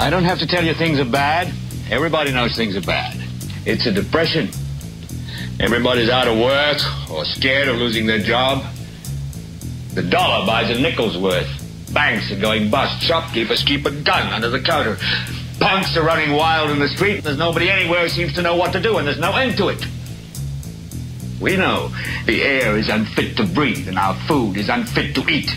I don't have to tell you things are bad. Everybody knows things are bad. It's a depression. Everybody's out of work or scared of losing their job. The dollar buys a nickel's worth. Banks are going bust. Shopkeepers keep a gun under the counter. Punks are running wild in the street. There's nobody anywhere who seems to know what to do, and there's no end to it. We know the air is unfit to breathe and our food is unfit to eat.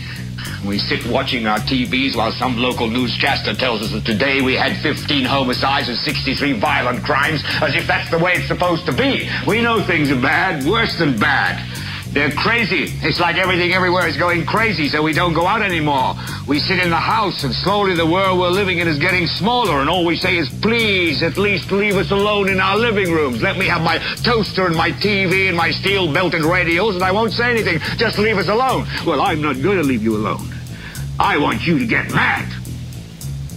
We sit watching our TVs while some local newscaster tells us that today we had 15 homicides and 63 violent crimes, as if that's the way it's supposed to be. We know things are bad, worse than bad. They're crazy. It's like everything everywhere is going crazy, so we don't go out anymore. We sit in the house, and slowly the world we're living in is getting smaller, and all we say is, please, at least leave us alone in our living rooms. Let me have my toaster and my TV and my steel-belted radios, and I won't say anything. Just leave us alone. Well, I'm not going to leave you alone. I want you to get mad.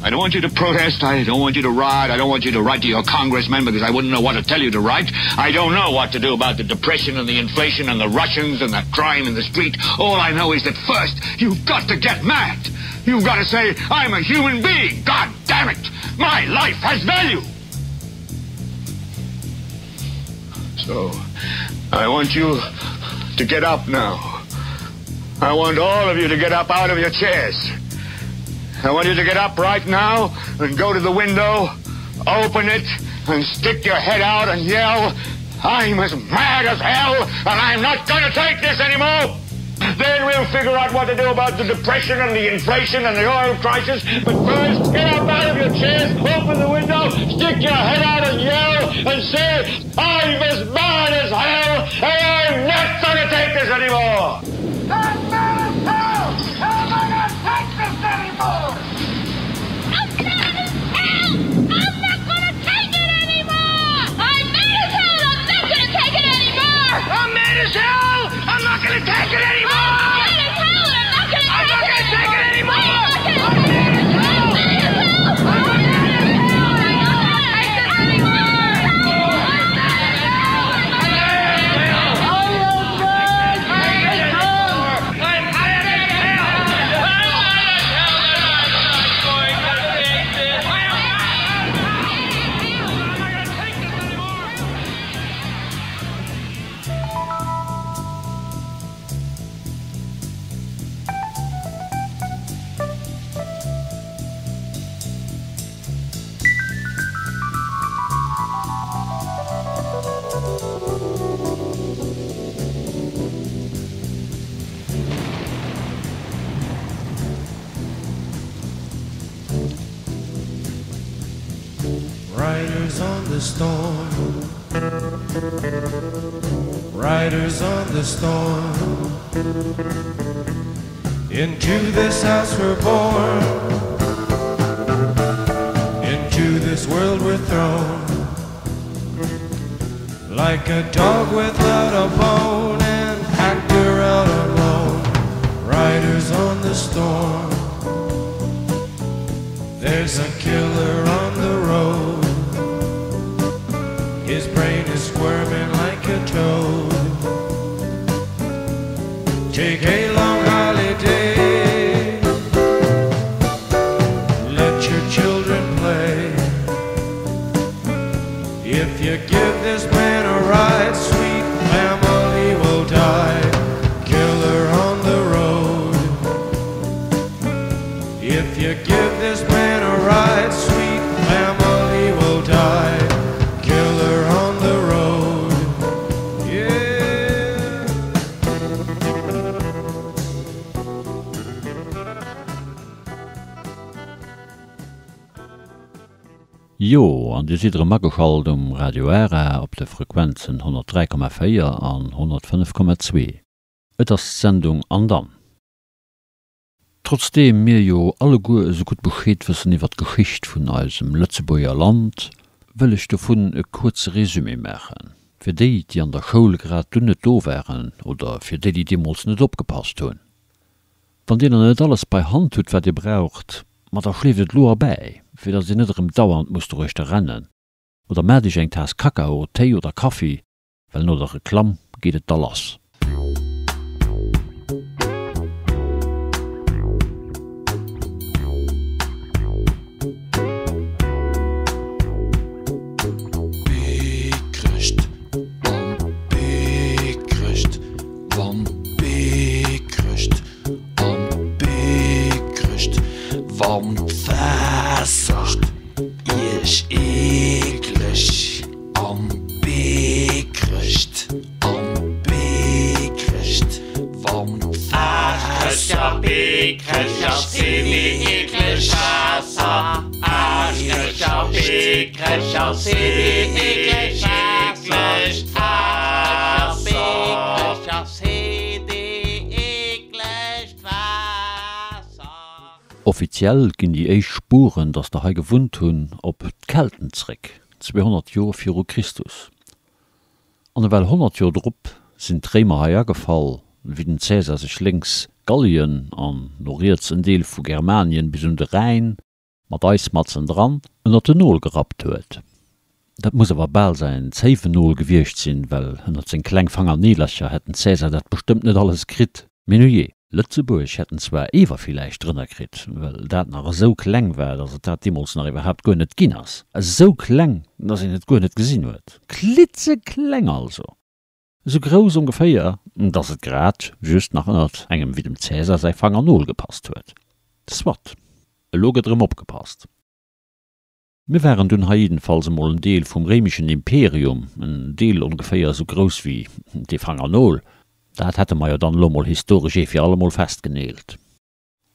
I don't want you to protest. I don't want you to riot. I don't want you to write to your congressman because I wouldn't know what to tell you to write. I don't know what to do about the depression and the inflation and the Russians and the crime in the street. All I know is that first, you've got to get mad. You've got to say, I'm a human being. God damn it. My life has value. So, I want you to get up now. I want all of you to get up out of your chairs. I want you to get up right now and go to the window, open it, and stick your head out and yell, I'm as mad as hell, and I'm not going to take this anymore! Then we'll figure out what to do about the depression and the inflation and the oil crisis. But first, get up out of your chairs, open the window, stick your head out and yell and say, I'm as mad as hell, and I'm not going to take this anymore! I'm mad as hell! I'm not gonna take this anymore! I'm mad as hell! I'm not gonna take it anymore! I'm mad as hell! I'm not gonna take it anymore! I'm mad as hell! I'm not gonna take it anymore! I'm mad as hell! I'm not gonna I'm not take gonna it take it anymore! anymore! I'm mad as hell! I'm mad as hell! I'm mad as hell! I'm not gonna take this anymore! I'm mad as hell! I'm mad as hell! I'm mad as hell! I'm mad as hell and I'm not going to take this! I'm not gonna take this anymore! Riders on the storm. Riders on the storm. Into this house we're born. Into this world we're thrown. Like a dog without a bone, an actor out alone. Riders on the storm. There's a killer on the road. His brain is squirming like a toad. Take a long holiday. Let your children play. If you give this man a ride, sweet family will die. Killer on the road. If you give this man a ride, sweet family will die. Killer on the road. Yeah. Jo, an Dir sidd erëm ageschalt um Radio Ara op de Frequenzen 103,4 an 105,2. Et ass d'Sendung An dann. Trotzdeem mir jo alleguer esou gutt Bescheed wëssen iwwer d'Geschicht vun eisem Lëtzebuerger Land, wëll ech dovun e kuerze Résumé maachen, fir déi, déi an der Schoul grad dunn net do waren oder fir déi, déi deemools net opgepasst hunn. Wann dir nach net alles bei Hand hutt, wat dir braucht, ma da schleeft et elo erbäi, fir datt dir net erëm dauernd musst doruechter rennen. Oder maacht iech eng Taass Kakao, Téi oder Kaffi, Well no der Reklamm geet et da lass. Wann d'Waasser iech eekleg an d'Bee krécht, an d'Bee krécht. Wann d'Waasser Offiziell ginn déi éischt Spuren, datt der hei gewunnt hunn, op d'Kelten zréck, 200 Joer viru Christus. An ewell 100 Joer drop sinn d'Réimer hei agefall, wéi den Cäsar sech lénks Gallien an no riets en Deel vu Germanien bis un de Rhäin, mat eis matzen dran, ënnert den Nol gerappt huet. Dat muss awer bal säin Zéiwennol gewiescht sinn, well ënnert seng kleng Fangerneelercher hätt den Cäsar dat bestëmmt net alles kritt. Mee nujee, Lëtzebuerg hätt en zwar ewer villäicht drënner kritt, well dat nach esou kleng war, datt et dat deemools nach iwwerhaapt guer net ginn ass. Esou kleng, datt een et guer net gesinn huet. Klitzekleng also. Esou grouss ongeféier, datt et grad just nach ënnert engem wéi dem Cäsar säi Fangernol gepasst huet. Soit, elo gëtt erëm opgepasst. Mir waren dunn hei jiddenfalls emol en Deel vum réimeschen Imperium, en Deel ongeféier esou grouss wéi dee Fangernol. Dat hätte mer jo dann elo mol historesch ee fir allemol festgeneelt.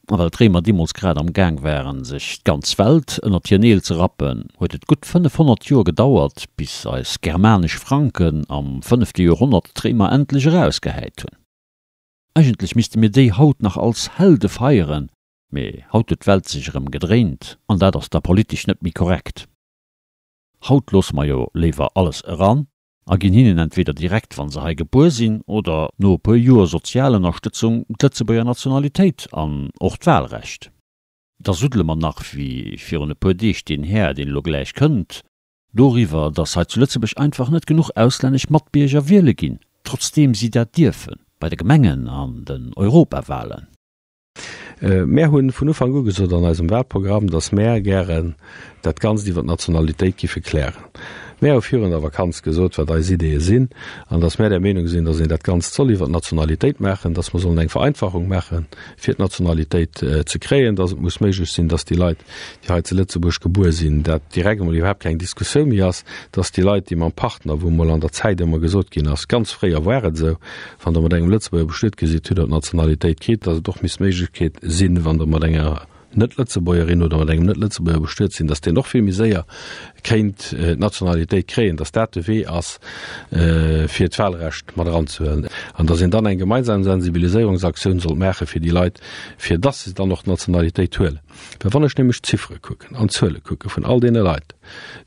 A well d'Réimer deemools grad am Gaang waren, sech d'ganz Welt ënnert hir Neel ze rappen, huet et gutt 500 Joer gedauert, bis eis germanesch Franken am fënnefte Joerhonnert d'Réimer endlech erausgehäit hunn. Eigentlech misste mir déi haut nach als Helde feieren, Mee haut huet d'Welt sech erëm gedréint an dat ass da politesch net méi korrekt. Haut loosse mer jo léiwer alles eran a ginn hinnen entweder direkt wa se hei gebuer sinn oder no e puer Joer Sozialënnerstëtzung d'Lëtzebuerger Nationalitéit an och d'Wahlrecht. Da suddele mer nach, wéi virun e puer Deeg deen Här, deen elo gläich kënnt, doriwwer, datt hei zu Lëtzebuerg einfach net genuch auslännesch Matbierger wiele ginn, trotzdeem si dat dierfen, bei de Gemengen an den Europawahlen. Mär hu vun Ufank u gesot an eisem Wahlprogramm, datt mär gären dat Ganzt iwwer d'Nationalitéit giffe klären. Mär hu virun der Vakanz gesot, wat eis Ideeë sinn an datt mär der Meenung sinn, datt een dat Ganzt soll iwwer d'Nationalitéit maachen, datt mer sollen eng Vereinfachung maache fir d'Nationalitéit ze kréien, datt et muss méiglech sinn, datt déi Leit, déi hei zu Lëtzebuerg gebuer sinn, dat direkt emol iwwerhaapt keng Diskussioun méi ass, datt déi Leit, déi mam Partner, wou emol an der Zäit ëmmer gesot ginn ass, ganz fréier war et esou, Wann Der mat engem Lëtzebuerger bestuet gi sidd, hutt Der d'Nationalitéit kritt, datt et och misst d'Méiglechkeet sinn, wann Der mat enger Net-Lëtzebuergerin oder mat engem Net-Lëtzebuerger bestuet sinn, datt deen och vill méi séier kéint d'Nationalitéit kréien, datt dat de Wee ass, fir d'Wahlrecht mat eranzehuelen an datt een dann eng gemeinsam Sensibiliséierungsaktioun sollt maache fir déi Leit, fir datt se dann och d'Nationalitéit huelen. Well wann ech nämlech d'Ziffere kucken an d'Zuele kucke vun all deene Leit,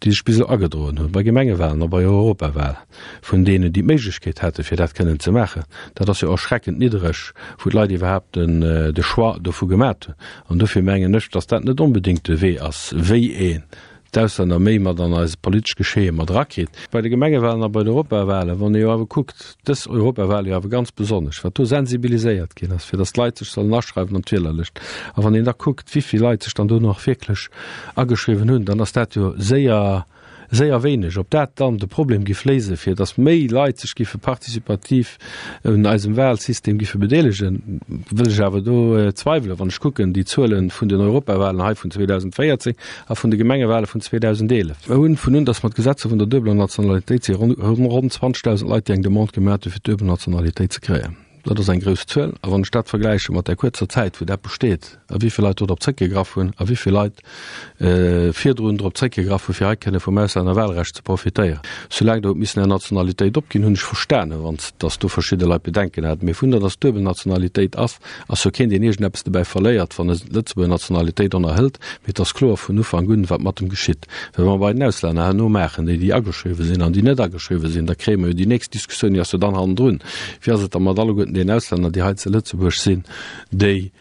déi sech bis elo agedroen hunn bei Gemengewahlen a bei Europawahlen, vun deenen, déi d'Méiglechkeet hätten, fir dat kënnen ze maachen, dat ass jo erschreckend niddereg, wou d'Leit iwwerhaapt de Choix dovu gemat hunn. An dofir mengen ech, dass dat net onbedéngt de Wee ass, wéi een d'Auslänner méi mat an eist politesch Geschehen mat erakritt. Bei de Gemengewahlen a bei de Europawahlen, wann ee jo awer kuckt, dës Europawahlen jo awer ganz besonnesch, wat do sensibiliséiert ginn ass, fir dass d'Leit sech sollen aschreiwen an d'Wielerlëscht, a wann een da kuckt, wéi vill Leit sech dann do nach wierklech ageschriwwen hunn, dann ass dat jo séier, séier wéineg. Ob dat dann de Problem giff léisen, fir datt méi Leit sech giffe participativ un eisem Wahlsystem giffe bedeelegen, wëll ech awer do zweiwelen, wann ech kucken déi Zuele vun den Europawahlen hei vun 2014 a vun de Gemengewahle vun 2011. Mir hunn, vun un datt mer d'Gesetzer vun der duebeler Nationalitéit si ronn 20.000 Leit, déi eng Demande gemat hu fir d'duebel Nationalitéit ze kréien. Dat ass eng grouss Zuel. A wann ech dat vergläiche mat där kuerzer Zäit, wou dat besteet, a wéi vill Leit do drop zréckgegraff hunn a wéi vill Leit virdrun drop zréckgegraff hunn, fir hei kënne vum Auslännerwahlrecht ze profitéieren, soulaang Der hutt missen Är Nationalitéit opginn, hunn ech verstanen, wann dass do verschidde Leit Bedenken haten. Mee vu datt duebel Nationalitéit ass, ass jo keen, deen iergendeppes dobäi verléiert, wann e d'Lëtzebuerger Nationalitéit ënnerhëlt. Mee et ass kloer vun Ufank un, wat mat em geschitt. Well wa mer bei den Auslänner herno maachen, déi, déi ageschriwwen sinn an déi net ageschriwwen sinn, da kréie mer jo déi nächst Diskussioun, déi ass jo dann hannendrun, Wéi ass et da mat alleguerten deenen Auslänner, déi hei zu Lëtzebuerg sinn, déi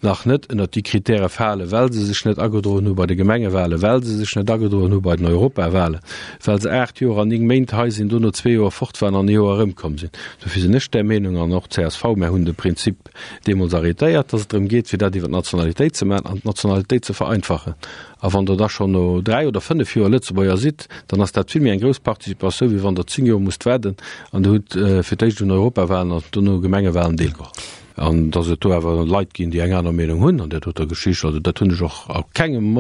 nach net ënnert déi Kritäre falen, well se sech net agedroen hu bei de Gemengewahlen, well se sech net agedroen hu bei den Europawahlen, well se 8 Joer an 9 Méint hei sinn, dono zwee Joer fort waren an e Joer erëmkomm sinn. Dofir sinn ech där Meenung, an och d'CSV, mär hunn de Prinzip deemools arrétéiert, dass et drëm geet, fir dat iwwer d'Nationalitéit ze maachen an d'Nationalitéit ze vereinfachen. A wann Der da schonn no dräi oder fënnef Joer Lëtzebuerger sidd, dann ass dat vill méi eng grouss Participatioun, wéi wann Der zéng Joer musst waarden an Der hutt fir d'éischt un Europawahlen an dono u Gemengewahlen deelgeholl. An dass et do awer Leit ginn, déi eng aner Meenung hunn an där doter Geschicht, also dat hunn ech och a kengem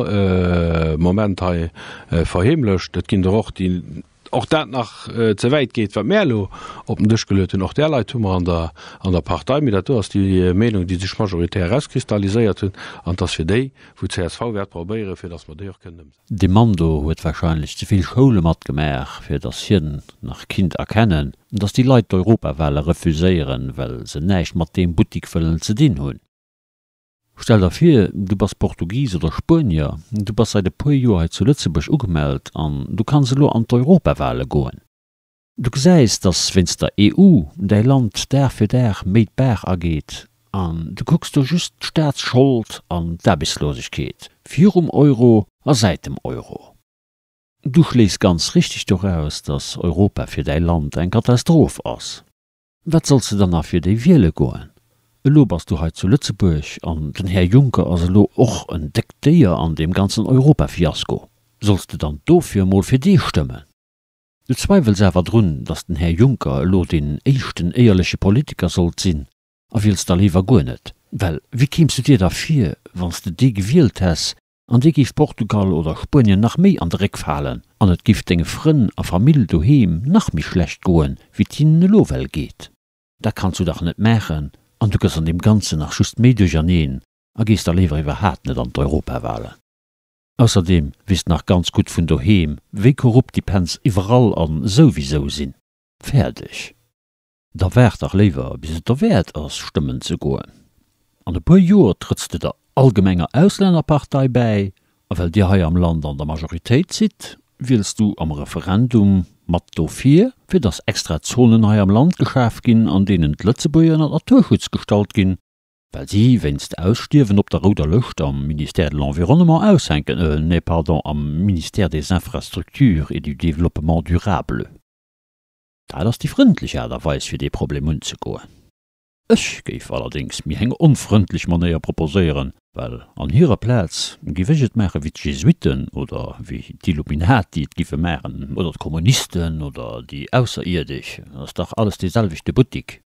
Moment hei verheemlecht. Et ginn der och, déi och dat nach ze wäit geet, wat mär elo op den Dësch geluet hunn. Och där Leit hu mer an der, an der Partei. Mee dat do ass déi Meenung, déi sech majoritär erauskristalliséiert hunn. An et ass fir déi, wou csv wäert probéieren, fir dass mer déi och kënnen ëmsetzen. Dee Mann do huet wahrscheinlech ze vill Schoule matgemaach, fir dass hien nach kinnt erkennen, dass déi Leit d'Europawale refuséieren, well se näischt mat deem Buttik wëllen ze dinn hunn. Stell der vir, du bass Portugis oder Spuenier, du bass seit e puer Joer hei zu Lëtzebuerg ugemellt an du kanns elo an d'Europawale goen. Du gesäis, dass wéinst der EU däi Land Dag fir Dag méi d'Baach ageet an du kucks do just d'Staatsschold an d'Aarbechtslosegkeet virum Euro a säit dem Euro. Du schléiss ganz richteg doraus, dass Europa fir däi Land eng Katastroph ass. Wat solls de dann nach fir déi wiele goen? Elo bass du hei zu Lëtzebuerg an den Här Juncker ass elo och en déckt Déier an deem ganzen Europa-Fiasko. Solls de dann dofir emol fir dee stëmmen? Du zweiwels awer drun, datt den Här Juncker elo deen éischten éierleche Politiker sollt sinn a wiels da léiwer guer net. Well wéi kéims du dir da vir, wann s de dee gewielt häss An dee géif Portugal oder Spuenien nach méi an de Réck falen an et giff denge Frënn a Famill doheem nach méi schlecht goen, wéi 't hinnen elo well geet. Dat kanns du dach net maachen an du gëss an deem Ganzen nach just méi duercherneen a gees da léiwer iwwerhaat net an d'Europawalen. Ausserdeem weess de nach ganz gutt vun doheem, wéi korrupt déi Pänz iwwerall an souwisou sinn. Fäerdeg. Da waart dach léiwer bis et derwäert ass stëmmen ze goen. An e puer Joer trëtts de der allgemenger Auslännerpartei bäi, a well dir hei am Land an der Majoritéit sidd, wiels du am Referendum mat dofir, fir dass extra Zonen hei am Land geschaf ginn, an deenen d'Lëtzebuerger ënner Naturschutz gestallt ginn, well si wéinst Ausstierwen op der rouder Lëscht am Ministère de l'Environnement aushänken, euh nee pardon, am Ministère des Infrastructures et du Développement durable. Dat ass déi frëndlech Aart a Weis fir dee Problem unzegoen. Ech géif allerdéngs méi eng onfrëndlech Manéier proposéieren, well an hirer Plaz géif ech et maache wéi d'Jesuiten oder wéi d'Illuminati et giffe maachen oder d'Kommunisten oder déi Ausserierdesch, ass dach alles dee selwechte Buttik.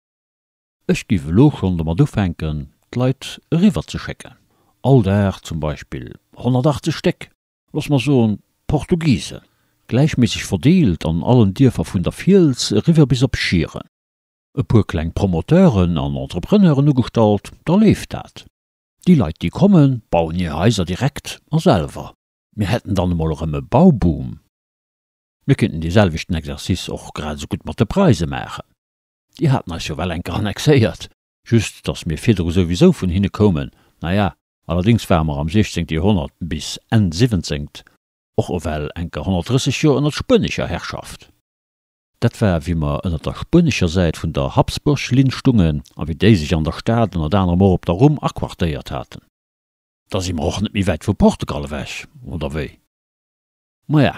Ech géif elo schonn domat ufänken, d'Leit eriwwer ze schécken, all Dag zum Beispill 180 Stéck. Looss mer soen, d'Portugisen, gläichméisseg verdeelt an allen Dierfer vun der Fiels eriwwer bis op Schieren. E puer kleng Promoteuren an Entrepreneuren ugestallt, da leeft dat. Déi Leit, déi kommen, bauen hir Haiser direkt a selwer. Mir hätten dann emol erëm e Bauboom. Mir kéinten dee selwechten Exercice och grad esou gutt mat de Preise maachen. Déi haten eis jo well enker annexéiert, just datt mir virdru souwisou vun hinne koumen. Naja, Allerdéngs ware mer am 16. Joerhonnert bis Enn 17. Och ewell enker 130 Joer ënnert spuenescher Herrschaft. Dat war wéi mer ënnert der spuenescher Säit vun der Habsburg-Linn stungen a wéi déi sech an der Stad ënnert anerem och op der Rhum aquartéiert haten. Da si mer och net méi wäit vu Portugal ewech, oder wéi? Maja,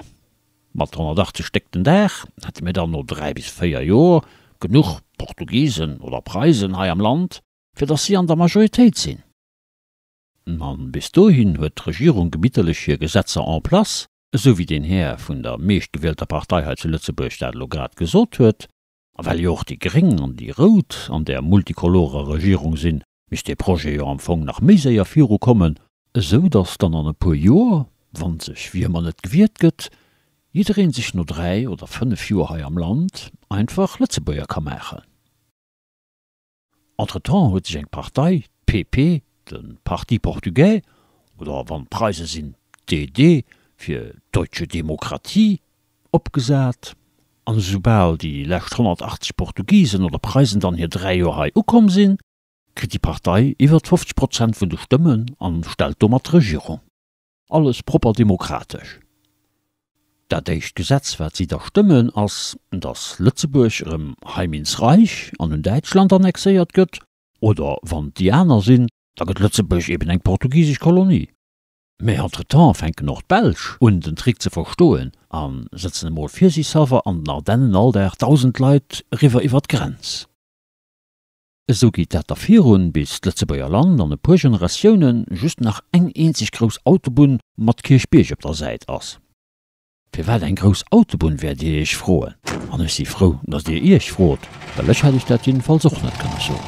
mat 180 Stéck den Dag hätte mir dann no 3 bis 4 Joer genuch Portugisen oder Preisen hei am Land, fir datt si an der Majoritéit sinn. An bis dohin huet d'Regierung gemitterlech hir Gesetzer en place, esou wéi deen Här vun der meeschtgewielter Partei hei zu Lëtzebuerg dat elo grad gesot huet. A well jo och déi Gréng an déi Rout an där multikolorer Regierung sinn, misst dee Projet jo am Fong nach méi séier virukommen, esou datt dann an e puer Joer, wa sech wéi ëmmer net gewiert gëtt, jidderee sech no 3 oder 5 Joer hei am Land einfach Lëtzebuerger ka maachen. Entretemps huet sech eng Partei, d'PP, de Parti Portugais, oder wann d'Preise sinn, d'DD, fir Deutsche Demokratie, opgesat, an esoubal déi lescht 180 Portugisen oder Preisen dann hir 3 Joer hei ukomm sinn, kritt déi Partei iwwert 50 Prozent vun de Stëmmen an stellt domat d'Regierung. Alles propper demokratesch. Dat éischt Gesetz, wat si da stëmmen, ass, datt Lëtzebuerg erëm heim ins Reich an un Däitschland annexéiert gëtt, oder wann et déi aner sinn, da gëtt Lëtzebuerg eben eng portugisesch Kolonie. Mä entretemps fänken och d'Belsch un den Trick ze verstoen a sëtzen emol virsiichshalwer an den Ardennen all Dag 1.000 Leit eriwwer iwwer d'Grenz. Esou geet dat da virun, bis d'Lëtzebuerger Land an e puer Generatioune just nach eng eenzeg grouss Autobunn mat Kierchbierg op der Säit ass. Firwat eng grouss Autobunn, wäert Dir Iech froen. An ech si frou, datt Dir Iech frot, well ech hätt Iech dat jiddefalls och net kënne soen.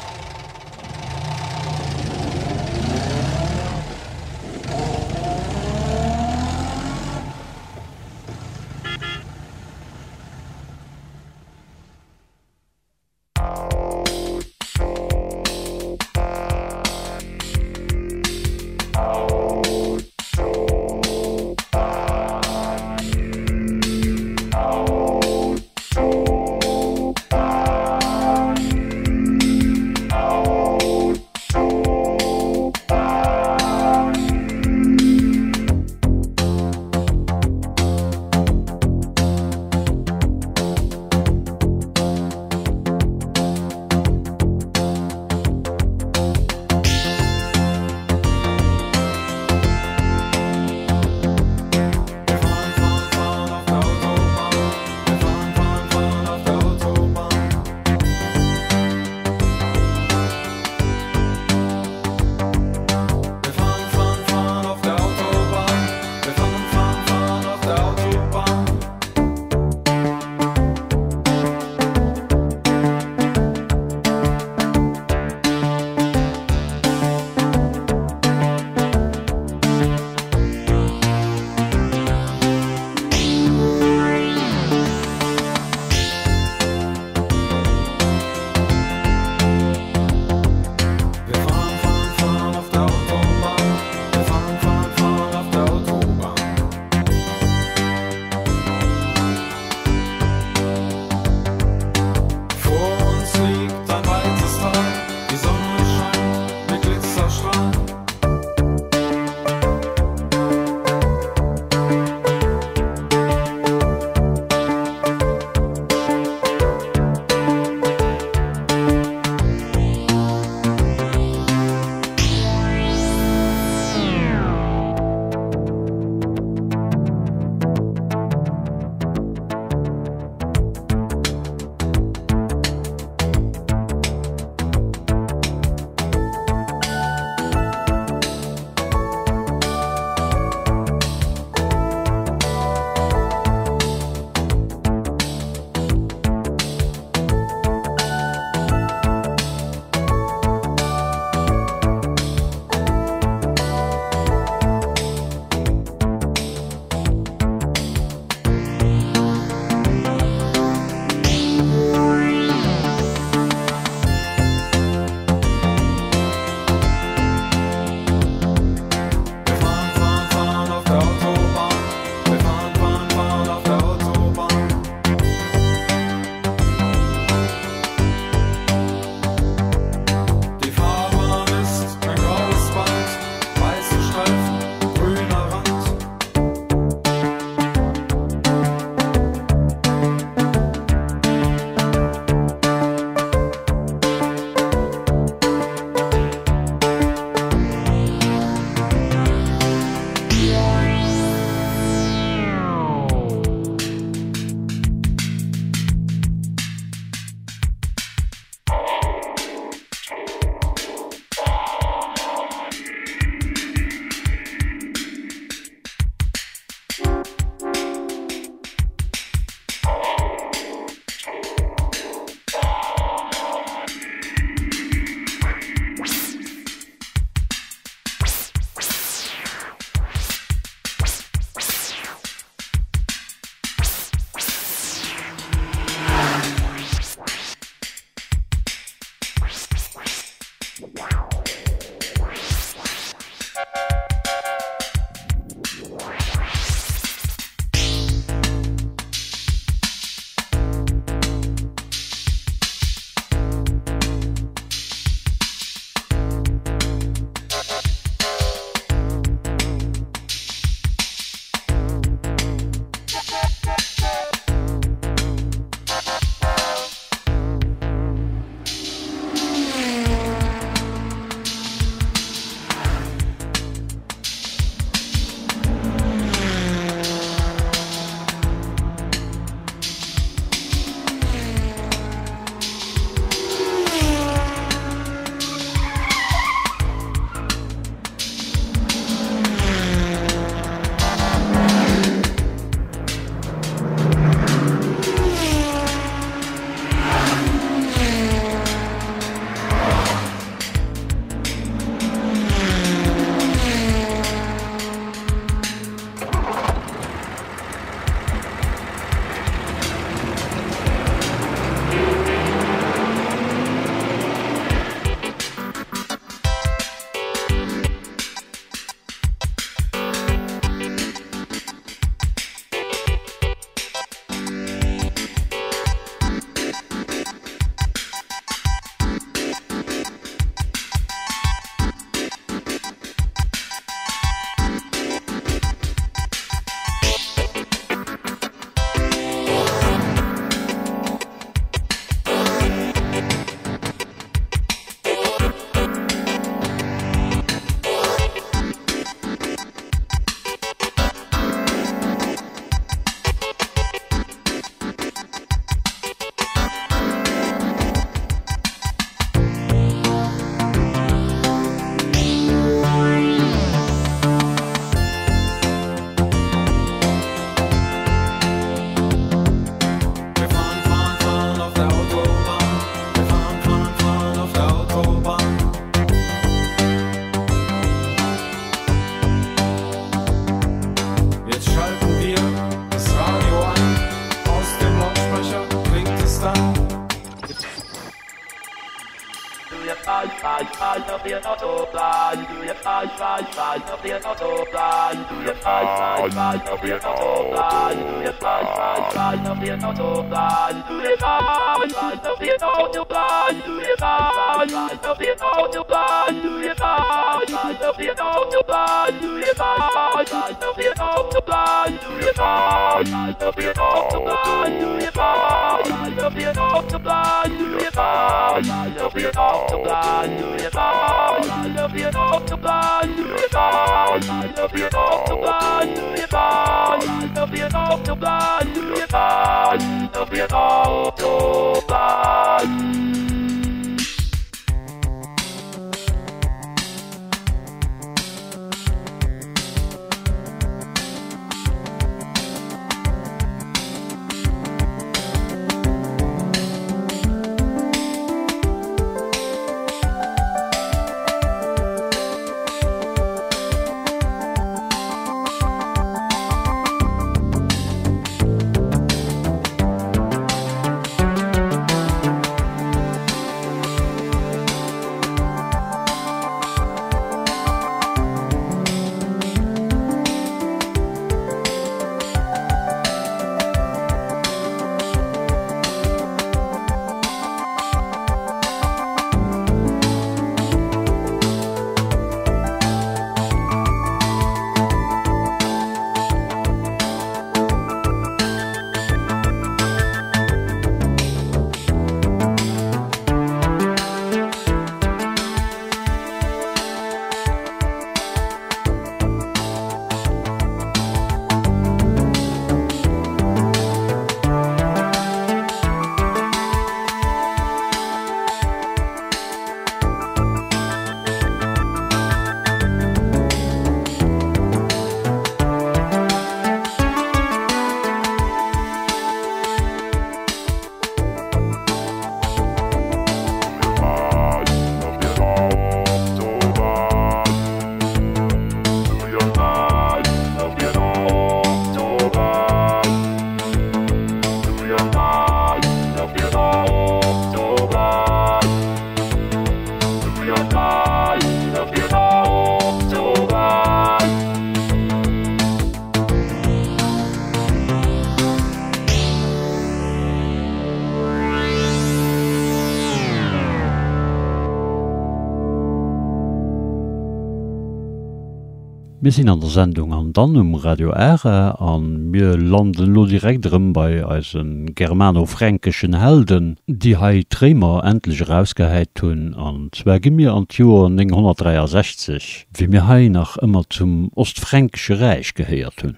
Mir sinn an der Sendung An dann um Radio Ara an mir landen elo direkt erëm bei eise germano-fränkeschen Helden, déi hei d'Réimer endlech erausgehäit hunn. An zwar gi mir an d'Joer 963, wéi mir hei nach ëmmer zum Ostfränkesche Räich gehéiert hunn.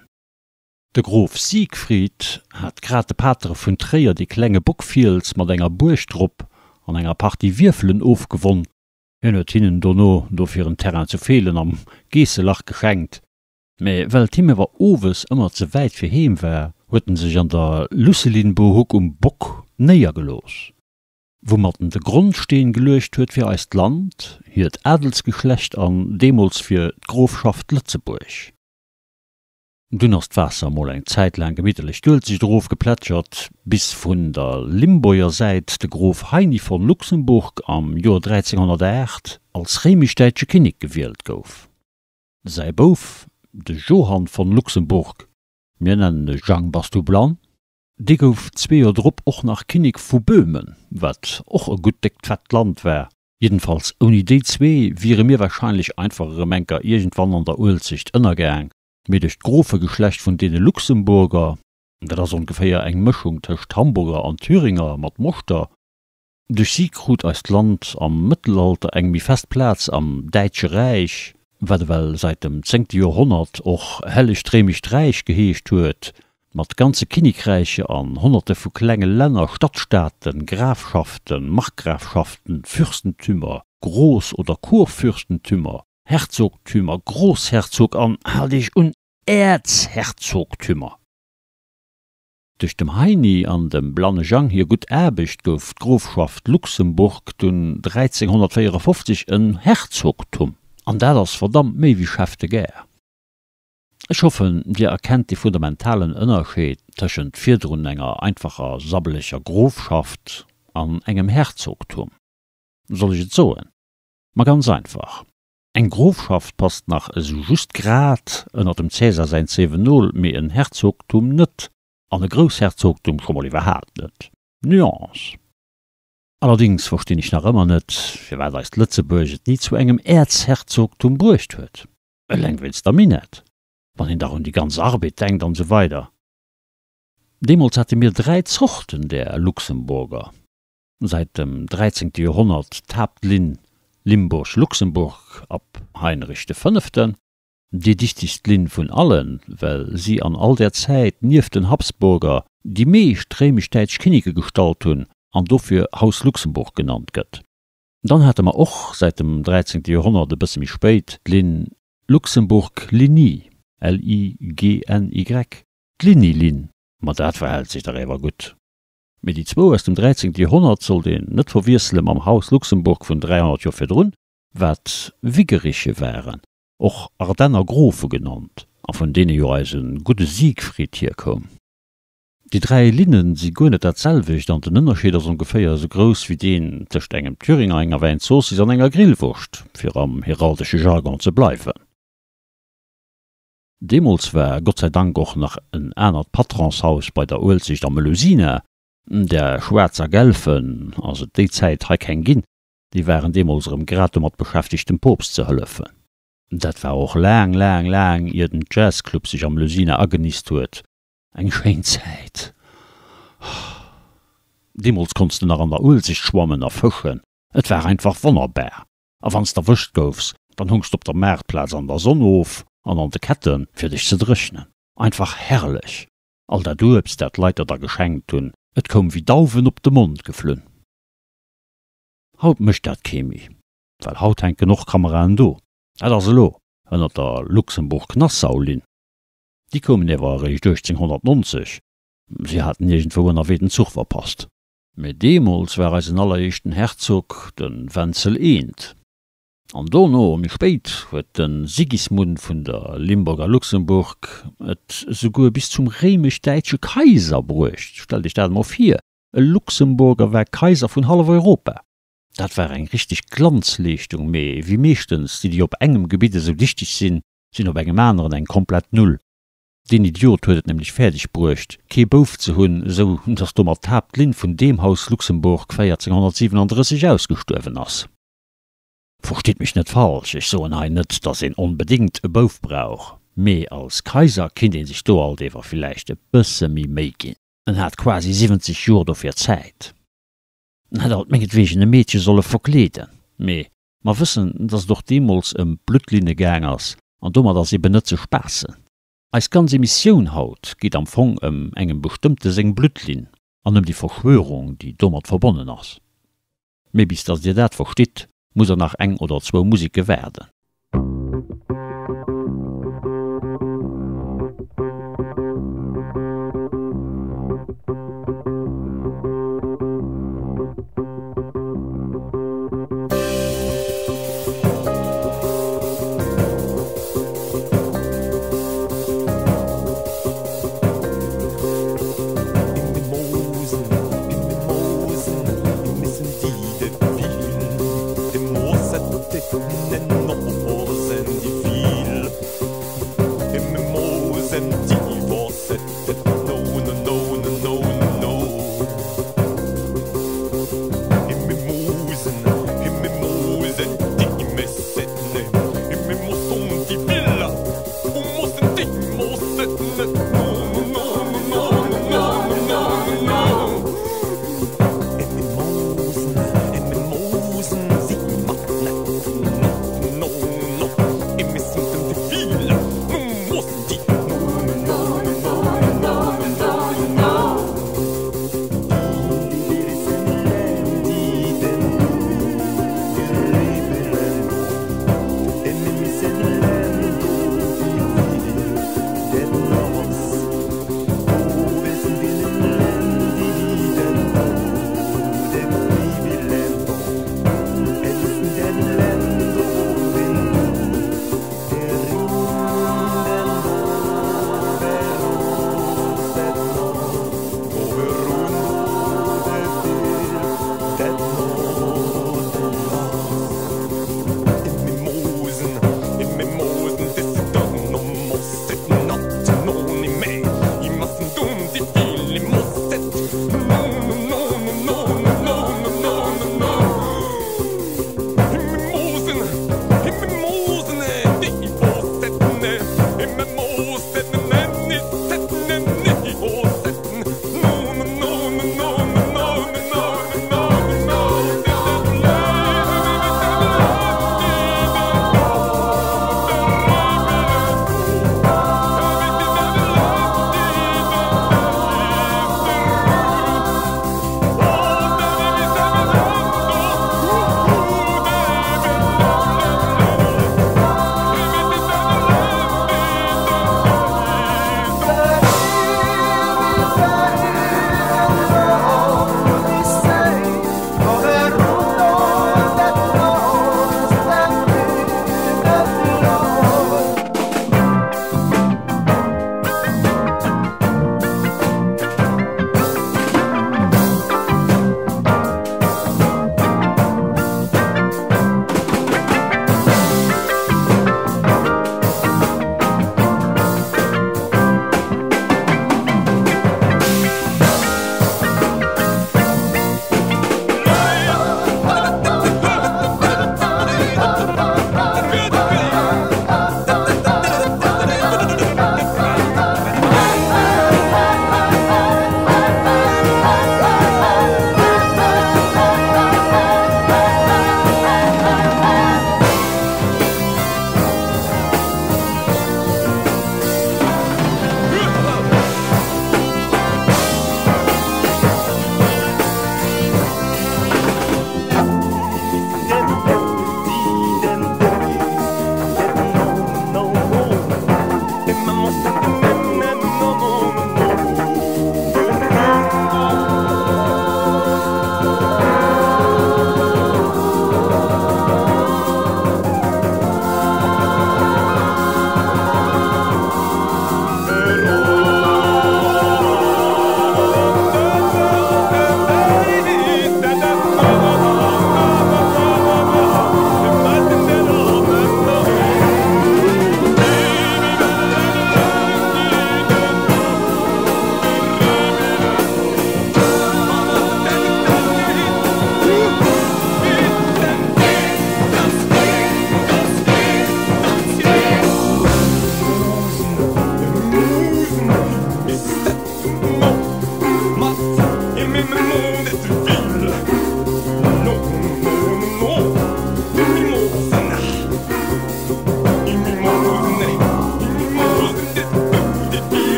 De Grof Siegfried hat grad de Patere vun Tréier dee klenge Bockfiels mat enger Buerg drop an enger Partie Wierfelen ofgewonn. Hien huet hinnen dono dofir en Terrain zu Feelen am Geesselach geschenkt. Mä well et him awer owes ëmmer ze wäit fir heem war, huet en sech an der Lucelinbohuk um Bock néiergelooss. Woumat en de Grondsteen geluecht huet fir eist Land, hiert Adelsgeschlecht an deemools fir d'Grofschaft Lëtzebuerg. Dunn ass d'Waasser mol eng Zäit laang gemitterlech d'Uelzecht erof geplätschert, bis vun der Limburger Säit de Grof Heini von Luxemburg am Joer 1308 als réimesch-däitsche Kinnek gewielt gouf. Säi Bouf, de Johann von Luxemburg, mir nennen e Jang bass du blann? Dee gouf zwee Joer drop och nach Kinnek vu Böhmen, wat och e gutt déckt fett Land war. Jiddenfalls, ouni déi zwee wiere mir wahrscheinlech einfach erëm enker iergendwann an der Uelzecht ënnergaang. Mee duerch d'Grofegeschlecht vun deene Luxemburger, dat ass ongeféier eng Mëschung tëscht Hamburger an Thüringer mat Moschter, Duerch si krut eist Land am Mëttelalter eng méi fest Plaz am Däitsche Räich, wat ewell säit dem zéngte Joerhonnert och Hellegt Réimescht Räich geheescht huet, mat ganze Kinnekräicher an Honnerte vu klenge Länner, Stadstaaten, Grafschaften, Markgrafschaften, Fürstentümer, Groß oder Kurfürstentümer, Herzogtümer, Großherzog an, haalt Iech un, Äerzherzogtümer. Duerch dem Heini an dem Blanne Jang hir gutt Aarbecht gouf d'Grofschaft Luxemburg dunn 1354 en Herzogtum. An dat ass verdammt méi wéi Chef de guerre. Ech hoffen, Dir erkennt de fundamentalen Ënnerscheed tëschent virdrun enger einfacher sabbeleger Grofschaft an engem Herzogtum. Soll ech et soen? Ma ganz einfach, Eng Grofschaft passt nach esou just grad ënner dem Cäsar säin Zewenol, mee en Herzogtum net, an e Groussherzogtum scho mol iwwerhaapt net. Nuance! Allerdings verstinn ech nach ëmmer net, firwat eist Lëtzebuerg et ni zu engem Äerzherzogtum bruecht huet. Eleng wéinst der Minett, wann een dach un déi ganz Arbed denkt an esou weider. Deemools hate mir 3 Zorten där Luxemburger. Säit dem 13. Joerhonnert d'Haaptlinn Limburg-Luxemburg ab Heinrich de Fënneften, déi dichtegst Linn vun allen, well si an all där Zäit nieft den Habsburger déi meescht réimesch-däitsch Kinneke gestallt hunn an dofir Haus Luxemburg genannt gëtt. Dann hate mer och säit dem 13. Joerhonnert e bësse méi spéit d'Linn Luxemburg-Ligny, L-I-G-N-Y, d'Ligny-Linn, ma dat verhält sech dach ewer gutt. Mee déi zwou aus dem 13. Joerhonnert sollt een net verwiessele mam Haus Luxemburg vun 300 Joer virdrun, wat Wigeriche waren, och Ardenner Grofe genannt, a vun deene jo eise gudde Siegfried hierkoum. Déi dräi Linne si guer net dat selwecht an den Ënnerscheed ass ongeféier esou grouss wéi deen tëscht engem Thüringer, enger Wäinzoossiss an enger Grillwurscht, fir am heraldesche Jargon ze bleiwen. Deemools war Gott sei Dank och nach en anert Patronshaus bei der Uelzecht am Melusina, där schwaarzer Gelfen ass et déi Zäit hei keng ginn, déi waren deemools erëm grad domat beschäftegt dem Poopst ze hëllefen. Dat war och laang, laang, laang ier den Jazzclub sech am Melusina agenisst huet. Eng schéin Zäit. Deemools konns de nach an der Uelzecht schwammen a fëschen, et war einfach wonnerbar. A wann s d'erwëscht goufs, dann hungs d'op der Maartplaz an der Sonn of an an de Ketten, fir dech ze dréchnen. Einfach herrlech! All dat Uebst, dat d'Leit der da geschenkt hunn, et koum wéi Dauwen op de Mond geflunn. Haut mécht dat kee méi, well haut hänken och Kameraen do. Dat ass elo ënnert der Luxembourg-Nassau-Linn. Déi koumen ewer eréischt 1890, si haten iergendwou ënnerwee den Zuch verpasst. Mee deemools war eisen alleréischten Herzog de Wenzel I. An dono, méi spéit, huet de Sigismund vun der Limburger-Luxemburg et esouguer bis zum réimesch-däitsche Kaiser bruecht. Stellt Iech dat emol vir, e Luxemburger war Kaiser vun hallef Europa! Dat war eng richteg Glanzleeschtung, mee wéi meeschtens, déi déi op engem Gebitt esou dichteg sinn, sinn op engem aneren eng komplett Null. Deen Idiot huet et nämlech fäerdeg bruecht, kee Bouf ze hunn, esou datt domat d'Haaptlinn vun deem Haus Luxembourg 1437 ausgestuerwen ass. Verstitt mech net falsch, ech soen hei net, datt een onbedéngt e Bouf brauch, mee als Kaiser kinnt ee sech do alt ewer villäicht e bësse méi Méi ginn. En hat quasi 70 Jor dofir Zäit. En hätt alt mengetwegen e Meedche solle verkleeden, mee mer wëssen, datt et och deemools ëm d'Bluttlinne gaang ass, an domat ass eben net ze spaassen. Eis ganz Emissioun haut geet am Fong ëm engem bestëmmte seng Bluttlinn an ëm déi Verschwörung, déi domat verbonnen ass. Mee bis dass dir dat verstitt, musst der nach eng oder zwou Museke waarden.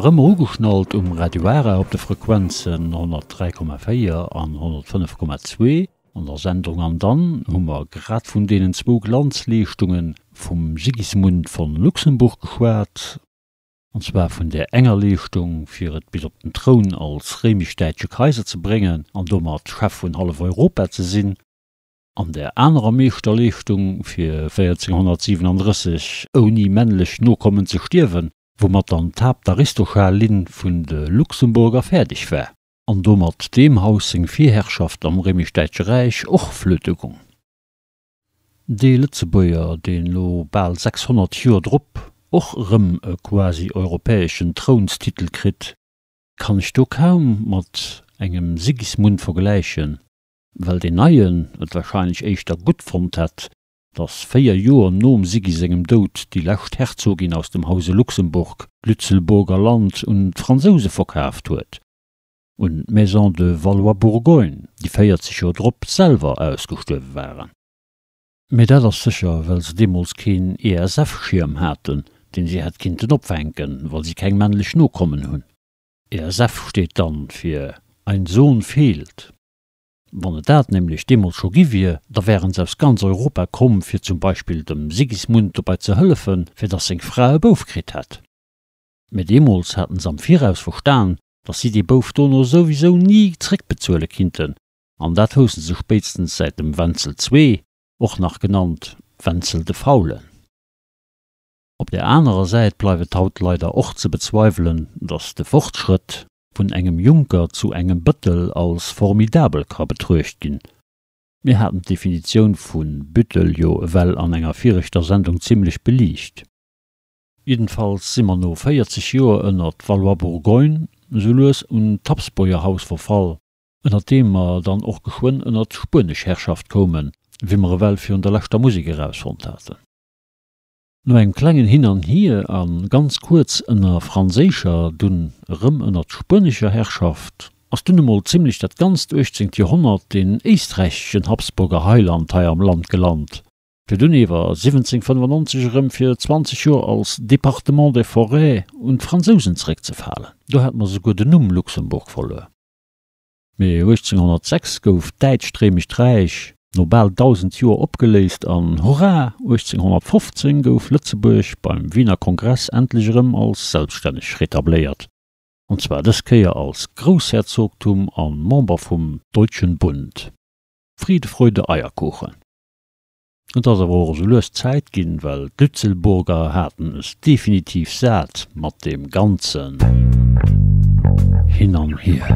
Nach ëmmer ugeschnallt um Radio Ara op de Frequenzen 103,4 an 105,2 an der Sendung An dann hu mer grad vun deenen zwou Glanzleeschtunge vum Sigismund von Luxemburg geschwat, an zwar vun där enger Leeschtung, fir et bis op den Troun als réimesch-däitsche Kaiser ze bréngen an domat Chef vun hallef Europa ze sinn, An där anerer Meeschterleeschtung, fir 1437 ouni männlech Nokommen ze stierwen, woumat dann d'Haaptaristocha-Linn vun de Luxemburger fäerdeg war, an domat deem Haus seng Virherrschaft am Réimesch-Däitsche Räich och flöte gong. Dee Lëtzebuerger, deen lo bal 600 Joer drop och erëm e quasi europäeschen Trounstitel kritt, kann ech do kaum mat engem Sigismund vergläichen, well deen Neien et wahrscheinlech éischter gutt fonnt hätt, datt 4 Joer nom Siggy sengem Doud déi lescht Herzogin aus dem Hause Luxemburg d'Lützelburger Land un d'Fransouse verkaaft huet, un d'Maison de Valois-Bourgogne, déi 40 Joer drop selwer ausgestuerwe waren. Mee dat ass sécher, well se deemools keen ESF-Schierm haten, deen si hätt kinnten opfänken, wa si keng männlech Nokommen hunn. ESF steet dann fir Ein Sohn fehlt. Wann et dat nämlech deemools scho gi wier, da wären se aus ganz Europa komm, fir zum Beispill dem Sigismund dobei ze hëllefen, fir dass seng Fra e Bouf kritt hätt. Mä deemools haten se am Viraus verstan, dass si dee Bouf dono souwisou ni zréckbezuele kinnten, an dat woussen se spéitstens säit dem Wenzel ii, och nach genannt Wenzel de Faulen. Op där anerer Säit bleift et haut leider och ze bezweiwelen, dass de Fortschrëtt vun engem Juncker zu engem Bëttel als formidabel ka betruecht ginn. Mir haten d'Definitioun vu Büttel jo ewell an enger viregter Sendung zimlech beliicht. Jiddenfalls si mer no 40 Joer ënnert Valois-Bourgogne sou lues un d'Habsburgerhaus verfall, ënnert deem mer dann och geschwënn ënnert d'spuenesch Herrschaft koumen, wéi mer ewell virun der leschter Musek erausfonnt haten. No engem klengen Hin an Hier a ganz kuerz ënner franséischer, dunn erëm ënnert spuenescher Herrschaft, ass dunn emol zimlech dat ganzt 18. Joerhonnert den éisträicheschen Habsburger Heiland hei am Land gelant, fir dunn ewer 1795 erëm fir 20 Joer als Département des Forêts un d'Fransousen zeréckzefalen. Do hate mer souguer den Numm Luxembourg verluer. Mee 1806 gouf d'Däitscht-Réimescht Räich no bal 1.000 Joer opgeléist an, hurra, 1815 gouf Lëtzebuerg beim Wiener Kongress endlech erëm als selbststänneg retabléiert, an zwar dës Kéier als Groussherzogtum a Member vum Deutschen Bund. Friede, Freude, Eierkuchen. Et ass awer och esou lues Zäit ginn, well d'Lützelburger haten es definitiv sat mat deem ganzen Hin an Hier.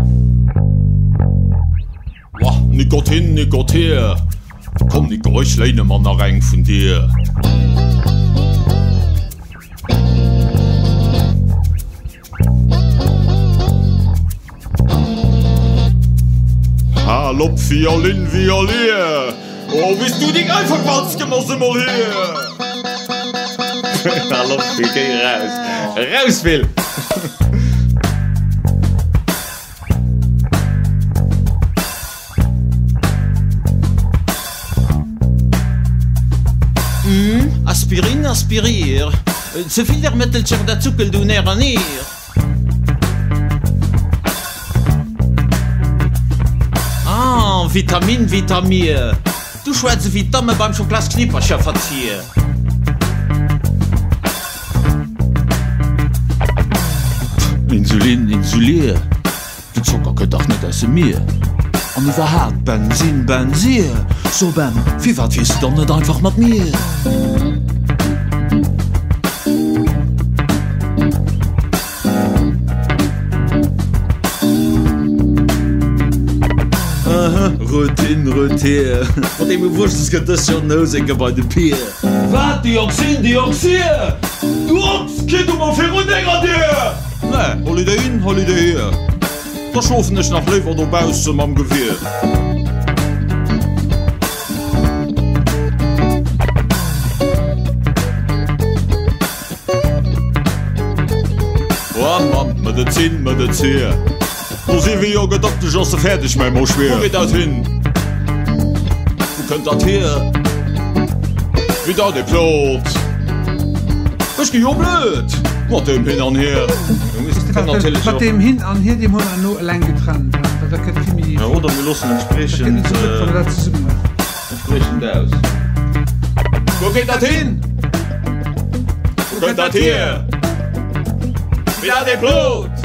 Wah, Nicot hin, Nicot hier, komm Nico, ech léine mer nach eng vun dir. Hal op Violin, Violier! Oh, wéi s du deng einfach Walz gemass, emol hier! Hal op, Phil, géi eraus! Eraus, Phil! Aspirin, aspirir, ze vill där Mëttelcher, dat suckelt un Ärer Nier. Ah, Vitamin, Vitamir, du schwätz ewéi d'Damme beim Schoklas-Knippercher verzier. Insulin, Insulier. Den Zocker kënnt dach net aus dem Mier. An iwwerhaapt, Bensin, Bensier. So Ben, firwat fiers du dann net einfach mat mir? Aha, Routine, Routier. Mat deem Gewurschtels kënnt dëst Joer den Housécker bei de Pier. Wat, Dioxin, Dioxier? Du Ochs, kritt du mol virun denger Dier! Nee, Holiday Inn, Holiday hier, da schlofen ech nach léiwer dobausse mam Gewier. Oh Mann, Medezin, Medezier, no 7 Joer gedoktesch ass se fäerdeg, mäi Moschwier. Wou geet dat hin? Wou kënnt dat hier? Wéi dat ee plot. Ech gi jo blöd mat deem Hin an Hier. Kënnt natierlech och. Mat deem hin an hier, deem hu mer elo eleng getrennt. Dat gëtt vill méi. Jo, oder mir loossen entspriechend. Dat gëtt net esou gutt, wa mer dat zesumme maachen. Entspriechend aus. Wou geet dat hin? Wou kënnt dat hier? Wéi dat ee plot,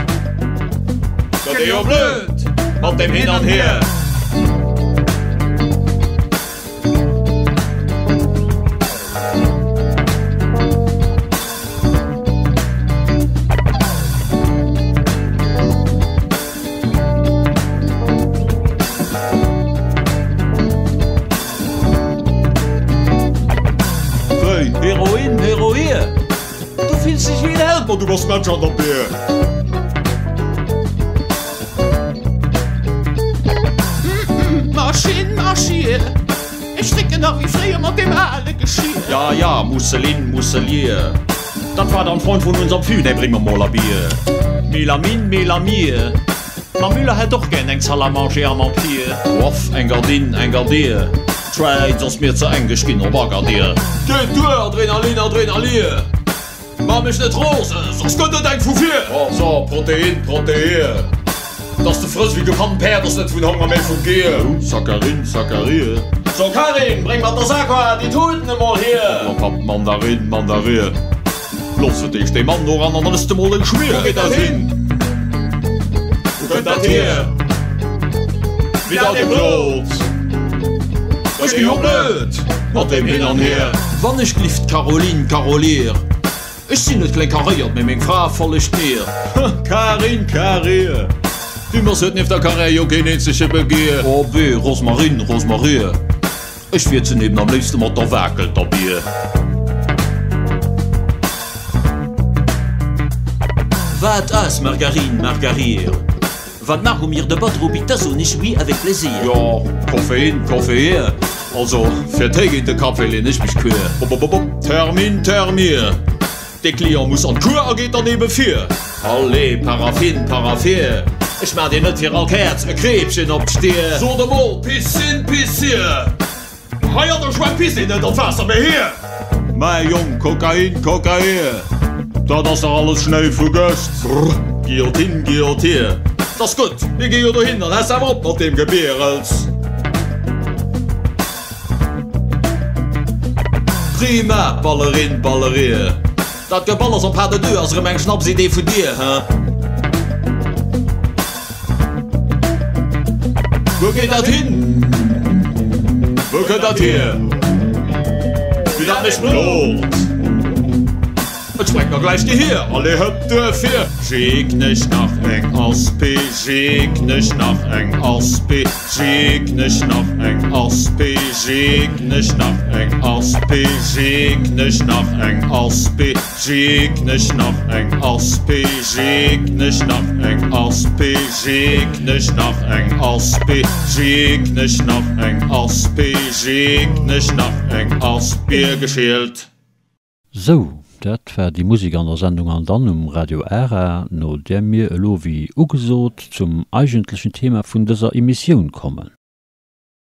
gëtt ee jo blöd mat deem Hin an Hier. Wéi, Heroin, Heroir? Du fills dech wéi en Held, ma du bass Mensch an der Bier. Maschinn, Maschier, ech drécken nach wéi fréier mat deem ale Geschier. Ja, ja, Musselin, Musselier, dat war dann Freund vun unserm Fü, däi bréng mer mol a Bier. Melamin, Melamier, D'Ma Müller hätt och gär eng Salle à manger am Empire. Woff, eng Gardinn, eng Gardier, d'Schwäiz ass mir ze enk, ech ginn op Agadir. Geet duer, Adrenalin, Adrenalier, ma mech net rosen, soss gëtt et eng vu vir. Oh, so, Protein, Proteir, dass de frëss wéi gekannt Päerd, ass net vun Honger, mee vu Gier. Oh, Saccharin, Saccharier. So, Karin, bréng mat der Sakwa déi Tuten emol hier. Oh, Papp, Mandarin, Mandarier. Looss fir d'éischt dee Mann do ran an dann ëss de mol eng Schmier. Wou geet dat hin? Wou kënnt dat hier? Wéi dat ee blot? Ech gi jo blöd mat deem Hin an Hier. Wann ech glift, Caroline, Carolier, ech sinn net kléng karéiert, mee meng Fra follegt mir. Karin, Karier, déi Mass huet nieft der Karriär jo keen eenzege Begier. Oh bee, Rosmarin, Rosmarier. Ech wierzen eben am léifste mat der wakelter Bier. Wat ass Margarine, Margarir? Wat mache mir de Badro bitter so nicht oui avec plaisir. Jo, Koffein, Koffeer, also fir Téi géint de Café leen ech mech quer. Bop-bop-bop, Termin, Termier, dee Client muss an d'Cour a geet dann ebe vir. Allez, Paraffin, Paraffir, ech maa dir net fir all Käerz e Kreepchen op d'Stier. Sot emol, Piscine, Pissier, hei an der Schwämm pisst een net an d'Waasser, mee hier. Mäi Jong, Kokain, Kokair, dat ass dach alles Schnéi vu gëscht. Brr, Guillotine, Guillotier, 't ass gutt, mir gi jo dohin, dann häss awer op mat deem Gebierels. Prima, Ballerin, Ballerier. Dat Geballers am Pas de deux ass erëm eng Schnapsidee vun dir, he? Wou geet dat hin? Wou kënnt dat hier? Wéi dat mech plot! Et sprengt mer gläich d'Gehier! Allez hëpp duerfir! Schéck nech nach eng Asp, schéck nech nach eng Asp. Schéck nech nach eng Asp, schéck nech nach eng Asp, schéck nech nach eng Asp, schéck nech nach eng Asp, schéck nech nach eng Asp, schéck nech nach eng Asp, schéck nech nach eng Asp, schéck nech nach eng Asbier geschielt. Sou, dat war déi Musek an der Sendung An dann um Radio Ara, no där mir elo wéi ugesot zum eigentlechen Thema vun dëser Emissioun kommen.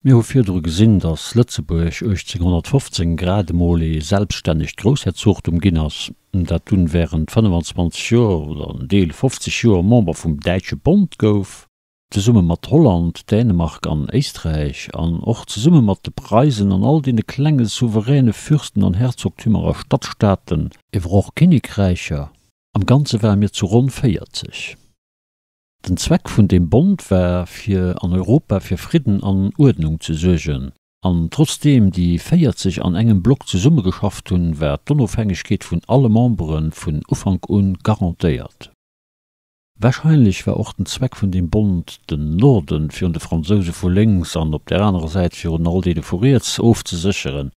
Mir hu virdru gesinn, datt Lëtzebuerg 1815 grad emol ee selbststännegt Groussherzogtum ginn ass, dat dunn während 25 Joer oder en Deel 50 Joer Member vum Däitsche Bond gouf. Zesumme mat Holland, Dänemark an Éisträich an och zesumme mat de Preisen an all deene klenge souveräne Fürsten an Herzogtümer a Stadtstaaten, ewer och Kinnekräicher, am Ganze ware mir zu ronn 40. Den Zweck vun deem Bond war, fir an Europa fir Fridden an Uerdnung ze suergen, an trotzdeem déi 40 an engem Block zesummegeschafft hunn, war d'Onofhängegkeet vun alle Membere vun Ufank un garantéiert. Wahrscheinlech war och den Zweck vun deem Bond, den Norden virun de Fransouse vu lénks an op där anerer Säit virun all deene vu riets ofzesécheren.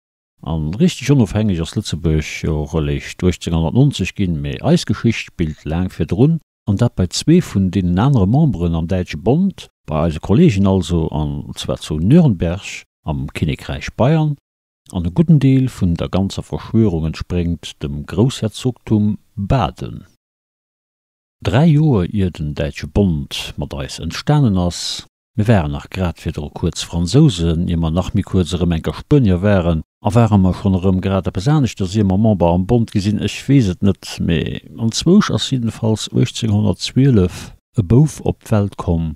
An richteg onofhängeg ass Lëtzebuerg jo och eréischt 1890 ginn, mee eis Geschicht spillt laang virdrun, an dat bei zwee vun deenen anere Memberen am Däitsche Bond, bei eise Kollegen also, an zwar zu Nürnberg am Kinnekräich Bayern, an e gudden Deel vun der ganzer Verschwörung entspréngt dem Groussherzogtum Baden. Dräi Joer ier den Däitsche Bond mat eis entstanen ass, mir waren nach grad virdru kuerz Fransousen, ier mer nach méi kuerz erëm enker Spuenier waren. A ware mer schonn erëm grad eppes aneschters ier mer Member am Bond gi sinn? Ech weess et net, mee anzwousch ass jiddenfalls 1812 e Bouf op d'Welt komm,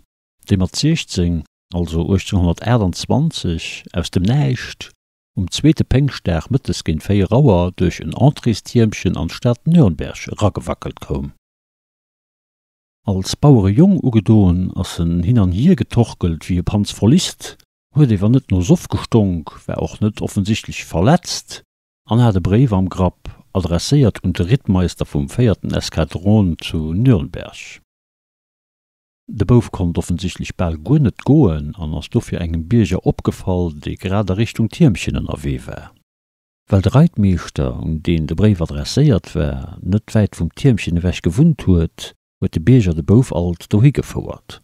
dee mat 16, also 1828, aus dem Näischt, um zweete Péngschtdag mëttes géint 4 Auer duerch en Entréestiermchen an d'Stad Nürnberg eragewackelt koum. Als Bauerejong ugedoen, ass en hin an hier getorkelt wéi e Panzvollist, huet ewer net no Soff gestonk, war och net offensichtlech verletzt an hat e Bréif am Grapp, adresséiert un de Rittmeister vum véierten Eskadron zu Nürnberg. De Bouf konnt offensichtlech bal guer net goen an ass dofir engem Bierger opgefall, dee grad a Richtung Tiermchen ënnerwee war. Well de Reitmeeschter, un deen de Bréif adresséiert war, net wäit vum Tiermchen ewech gewunnt huet, huet de Bierger de Bouf alt dohi gefouert.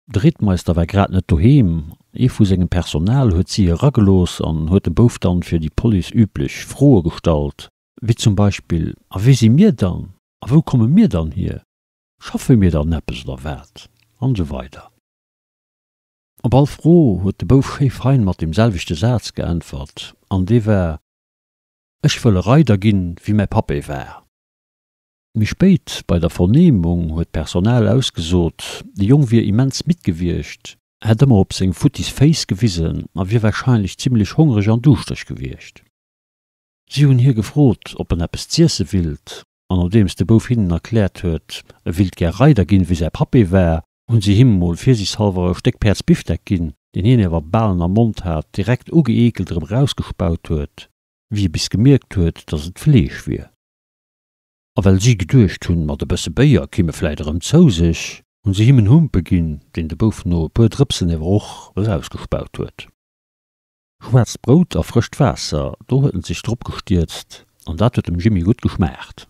De Rittmeister war grad net doheem, ee vu sengem Personal huet si eragelooss an huet dem Bouf dann fir déi Police üblech Froe gestallt, wéi zum Beispill, A wie si mir dann? A wou komme mir dann hier? Schaffe mir dann eppes oder wat? An esou weider. Op all Fro huet de Bouf schéi fein mat deem selwechte Saz geäntwert, an dee war, Ech wëll e Reider ginn, wéi mäi Papp ee war. Méi spéit bei der Vernehmung huet d'Personal ausgesot, de Jong wier immens midd gewiescht, hätt ëmmer op seng futtis Féiss gewisen a wier warscheinlech zimmlech hongreg an duuschtereg gewiescht. Si hunn hie gefrot, ob en eppes z'iesse willt, an nodeems de Bouf hinnen erkläert huet, e willt gär Reider ginn, wéi säi Papp ee war, hunn si him mol virsiichtshallwer e Stéck Päerdsbifdeck ginn, deen hien ewer bal en am Mond hat, direkt ugeekelt erëm erausgespaut huet, wéi e bis gemierkt huet, datt et Fleesch wier. A well si geduecht hunn, mat e bësse Béier kimm e vläit erëm zou sech, hunn se him en Humpe ginn, deen de Bouf no e puer Drëpsen ewer och erausgespaut huet. Schwaarzt Brout a frëscht Waasser, do huet en sech drop gestierzt, an dat huet dem Jimmy gutt geschmaacht.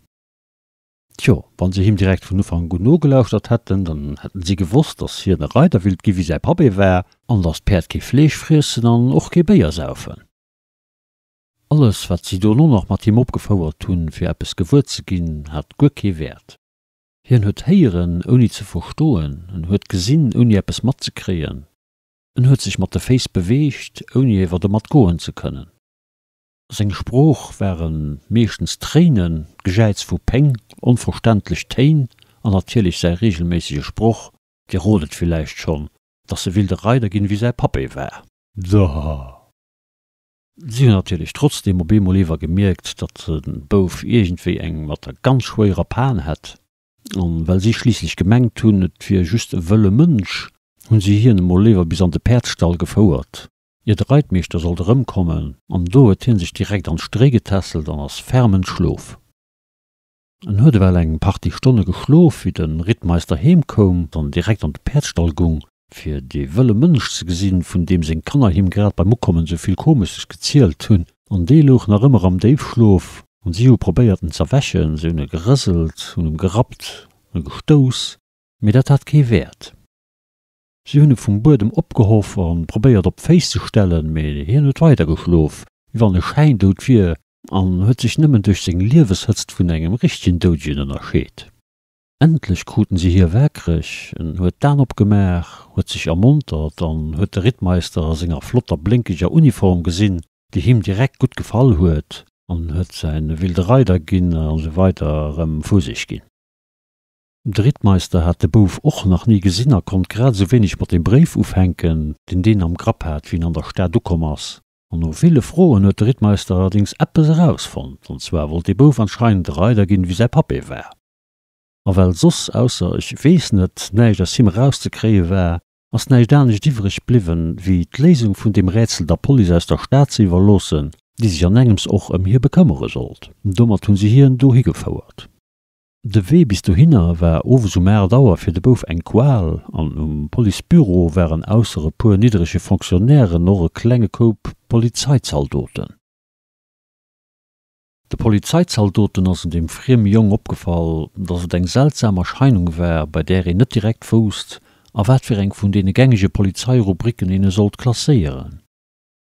Tjo, wann se him direkt vun Ufank un nogelauschtert hätten, dann hätten si gewosst, dass hien e Reider willt gi wéi säi Papp ee war, an dass d'Päerd kee Fleesch friessen an och kee Béier saufen. Alles, wat si dono nach mat him opgefouert hunn, fir eppes gewuer ze ginn, hat guer kee Wäert. Hien huet héieren, ouni ze verstoen, en huet gesinn, ouni eppes matzekréien, en huet sech mat de Féiss beweegt, ouni ewer domat goen ze kënnen. Seng Sprooch ware meeschtens Tréinen, d'Gejäiz vu Péng, onverständlech Téin an natierlech säi reegelméissege Sproch, Dir rot et villäicht schonn, dass e wilde Reider ginn, wéi säi Papp ee war. Dahh. Si hunn natierlech trotzdeem op eemol ewer gemierkt, datt de Bouf iergendwéi eng mat der ganz schwéierer Pan hätt. An well si schliisslech gemengt hunn, et wier just e wëlle Mënsch, hunn si hien emol léiwer bis an de Päerdsstall gefouert, ier de Reitmeeschter sollt erëmkommen. An do huet hien sech direkt an d'Stréi getässelt an ass ferm entschlof. En huet ewell eng Partie Stonne geschlof, wéi de Rittmeister heem koum an direkt an de Päerdsstall gung, fir dee wëlle Mënsch ze gesinn, vun deem seng Kanner him grad beim Ukommen sou vill Komesches gezielt hunn. An dee louch nach ëmmer am Déifschlof, an si hu probéiert, en z'erwächen. Si hunn e gerëselt, hunn em gerappt, e gestouss, mee dat hat kee Wäert. Si hunn e vum Buedem opgehoff a probéiert op d'Féiss ze stellen, mee hien huet weider geschlof, wéi wann e schäindout wier an huet sech nëmmen duerch seng Lieweshëtzt vun engem richtegen Doudegen ënnerscheet. Endlech kruten si hie waakreg, en huet d'An opgemaach, huet sech ermontert an huet de Rittmeister a senger flotter blénkeger Uniform gesinn, déi him direkt gutt gefall huet, an huet säin wilde Reider ginn a sou weider erëm vu sech ginn. De Rittmeister hat de Bouf och nach ni gesinn a konnt grad esou wéineg mat dem Bréif ufänken, deen deen am Grapp hat, wéi en an der Stad ukomm ass. An no ville Froen huet de Rittmeister allerdéngs eppes erausfonnt, an zwar wollt dee Bouf anscheinend e Reider ginn, wéi säi Papp ee war. A well soss, ausser ech weess net, näischt aus him erauszekréie war, ass näischt anescht iwwreg bliwwen, wéi d'Léisung vun deem Rätsel der Police aus der Stad ze iwwerloossen, déi sech an engems och ëm hie bekëmmere sollt. Domat hunn si hien dohi gefouert. De Wee bis dohinner war owes um 8 Auer fir de Bouf eng Qual an um Policebüro waren ausser e puer niddrege Fonctionnairen och e klenge Koup Polizeizaldoten. De Polizeizaldoten ass un deem frieme Jong opgefall, dass et eng seltsam Erscheinung war, bei där een net direkt wousst, a wat fir eng vun deene gängege Polizeirubriken een e sollt klasséieren.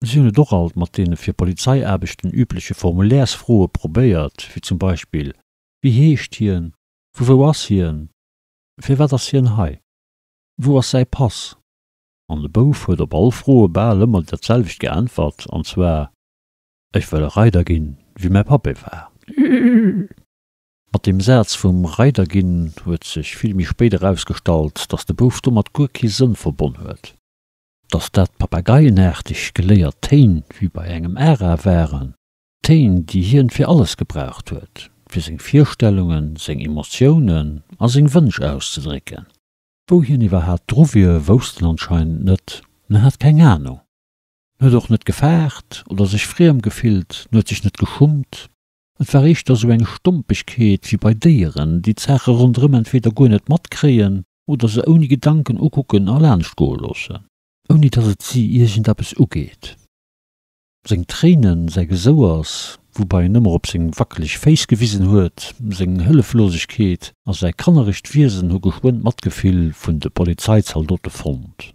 Si hunn et och alt mat deene fir Polizeiaarbechten übleche Formulärsfroe probéiert, wéi zum Beispill, Wéi heescht hien? Vu wou ass hien? Firwat ass hien hei? Wou ass säi Pass? An de Bouf huet op all Froe bal ëmmer dat selwecht geäntwert, an zwar. Ech wëll e Reider ginn, wéi mäi Papp ee war. Mat deem Saz vum Reider ginn huet sech vill méi spéit erausgestallt, datt de Bouf domat guer kee Sënn verbonn huet, datt dat papageienaarteg geléiert Téin wéi bei engem Ara waren, Téin, déi hien fir alles gebraucht huet, fir seng Virstellungen, seng Emotiounen a seng Wënsch auszedrécken. Wou hien iwwerhaat dru wier, wousst en anscheinend net, en hat keng Anung. En huet och net gefaart oder sech friem gefillt, en huet sech net geschummt. Et war éischter sou eng Stompegkeet wéi bei Déieren, déi d'Saache ronderëm entweder guer net matkréien oder se ouni Gedanken ukucken a laanscht goe loossen, ouni datt et si iergendeppes ugeet. Seng Tréinen, säi Gesouers, woubai en ëmmer op seng wackeleg Féiss gewisen huet, seng Hëlleflosegkeet a säi kannerecht Wiesen hu geschwënn d'Matgefill vun de Polizeizaldote fonnt.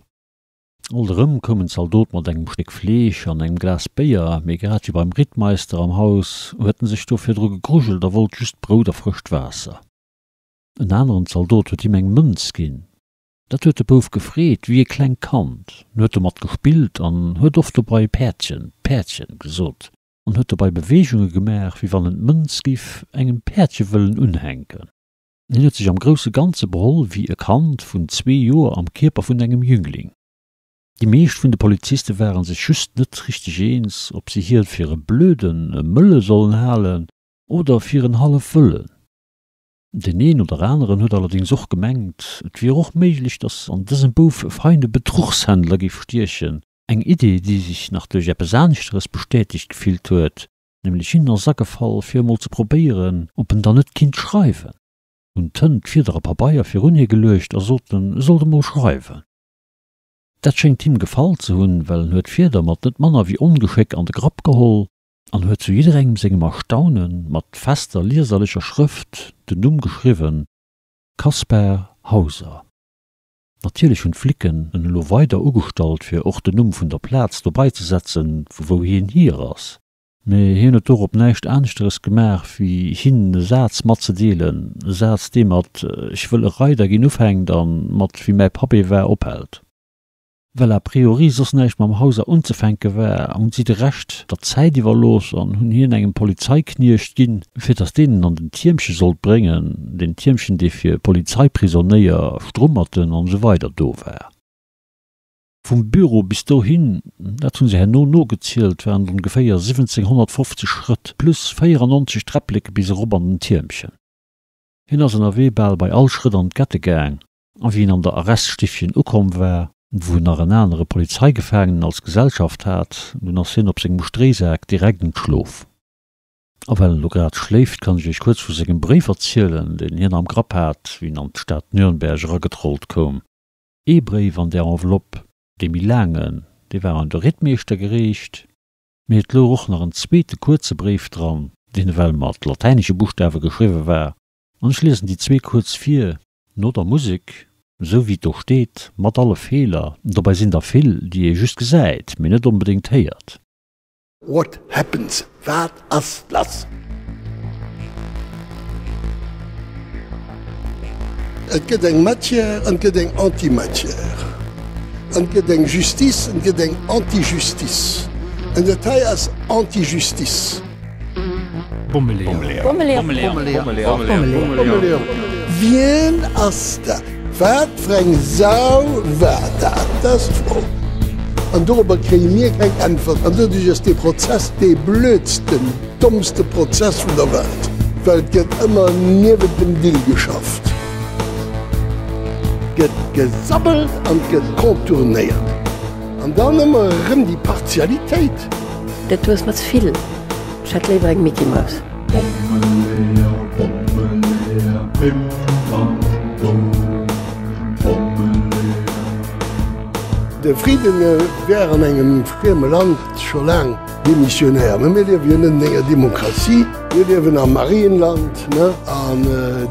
Alt erëm koum en Zaldot mat engem Stéck Fleesch an engem Glas Béier, mee grad wéi beim Rittmeister am Haus huet en sech do virdru gegrujelt a wollt just Brout a frëscht Waasser. En aneren Zaldot huet him eng Mënz ginn. Dat huet de Bouf gefreet wéi e klengt Kand. En huet domat gespillt an huet oft dobei Päerdchen, Päerdchen gesot an huet dobei Beweegunge gemaach, wéi wann en d'Mënz giff engem Päerdche wëllen unhänken. Hien huet sech am grousse Ganze beholl wéi e Kand vun zwee Joer am Kierper vun engem Jüngling. Déi meescht vun de Poliziste ware sech just net richteg eens, ob se hie fir e blöden, e Mëlle sollen halen oder fir en hallef Wëllen. Deen een oder aneren huet allerdéngs och gemengt, et wier och méiglech, datt an dësem Bouf e feine Bedruchshändler géif stiechen, eng Idee, déi sech nach duerch eppes aneschteres bestätegt gefillt huet, Nämlech hinn ass agefall fir emol ze probéieren ob en dann net kinnt schreiwen. Hunn Tënt, Fieder a Pabeier virun hie geluecht a soten e sollt emol schreiwen. Dat schéngt him gefall ze hunn, well en huet d'Fieder mat net manner wéi Ongeschéck an de Grapp geholl an huet zu jidderengem sengem Erstaune mat fester lieserlecher Schrëft den Numm geschriwwen, Kaspar Hauser. Natierlech hunn d'Flicken en elo weider ugestallt fir och den Numm vun der Plaz dobei ze setzen, vu wou hien hier ass. Mee hien huet dorop näischt aneschteres gemaach wéi hinnen e Saz matzedeelen, e Saz dee mat Ech wëll e Reider ginn ufänkt an mat Wéi mäi Papp ee war ophält. Well a priori soss näischt mam Hauser unzefänke war, hunn si de Rescht der Zäit iwwerlooss an hunn hien engem Polizeikniecht ginn, fir datt deen en an den Tiermche sollt bréngen, deen Tiermchen, dee fir Polizeiprisonnéier, Strummerten an esou weider do war. Vum Büro bis dohin, dat hu se herno nogezielt, waren et ongeféier 1750 Schrëtt, plus 94 Träppleke bis erop an den Tiermchen. Hien ass ënnerwee bal bei all Schrëtt an d'Gette gaang, A wéi en an der Arreststiffchen ukomm war, wou en nach en anere Polizeigefaangenen als Gesellschaft hat, dunn ass hien op sengem Stréisak direkt entschlof. A well en elo grad schléift, kann ech iech kuerz vu sengem Bréif erzielen, deen hien am Grapp hat, wéi en an d'Stad Nürnberg eragetrollt koum. Ee Bréif an där Enveloppe, dee méi laangen, dee war un de Rittmeeschter geriicht, mee et louch och nach en zweete kuerze Bréif dran, deen ewell mat latäinesche Buschtawe geschriwwe war, An ech liesen déi zwee kuerz vir, no der Musek, esou wéi et do steet, mat alle Feeler, dobäi sinn der vill, déi ee just gesäit, mee net onbedéngt héiert. What happens? Wat ass lass? Et gëtt eng Matière an et gëtt eng Antimatière. An et gëtt eng Justice an et gëtt eng Antijustice. An dat hei ass Antijustice. Wien ass dat? Wat fir eng Sau war dat? Dat ass d'Fro. An dorobber kréie mir keng Äntwert. An doduerch ass dee Prozess dee blödsten, dommste Prozess vun der Welt, well et gëtt ëmmer niewent dem Dill geschafft. Et gëtt gesabbelt an et gëtt contournéiert. An dann ëmmer erëm déi Partialitéit. Dat do ass mer ze vill, ech hätt léiwer eng Micky Maus. Bommeleeër, Bommeleeër, bim bam boum, Bommeleeër. De Frieden wär an engem frieme Land scho laang demissionär. Mä mir liewe jo net an enger Demokratie, mir liewen am Marienland, ne? An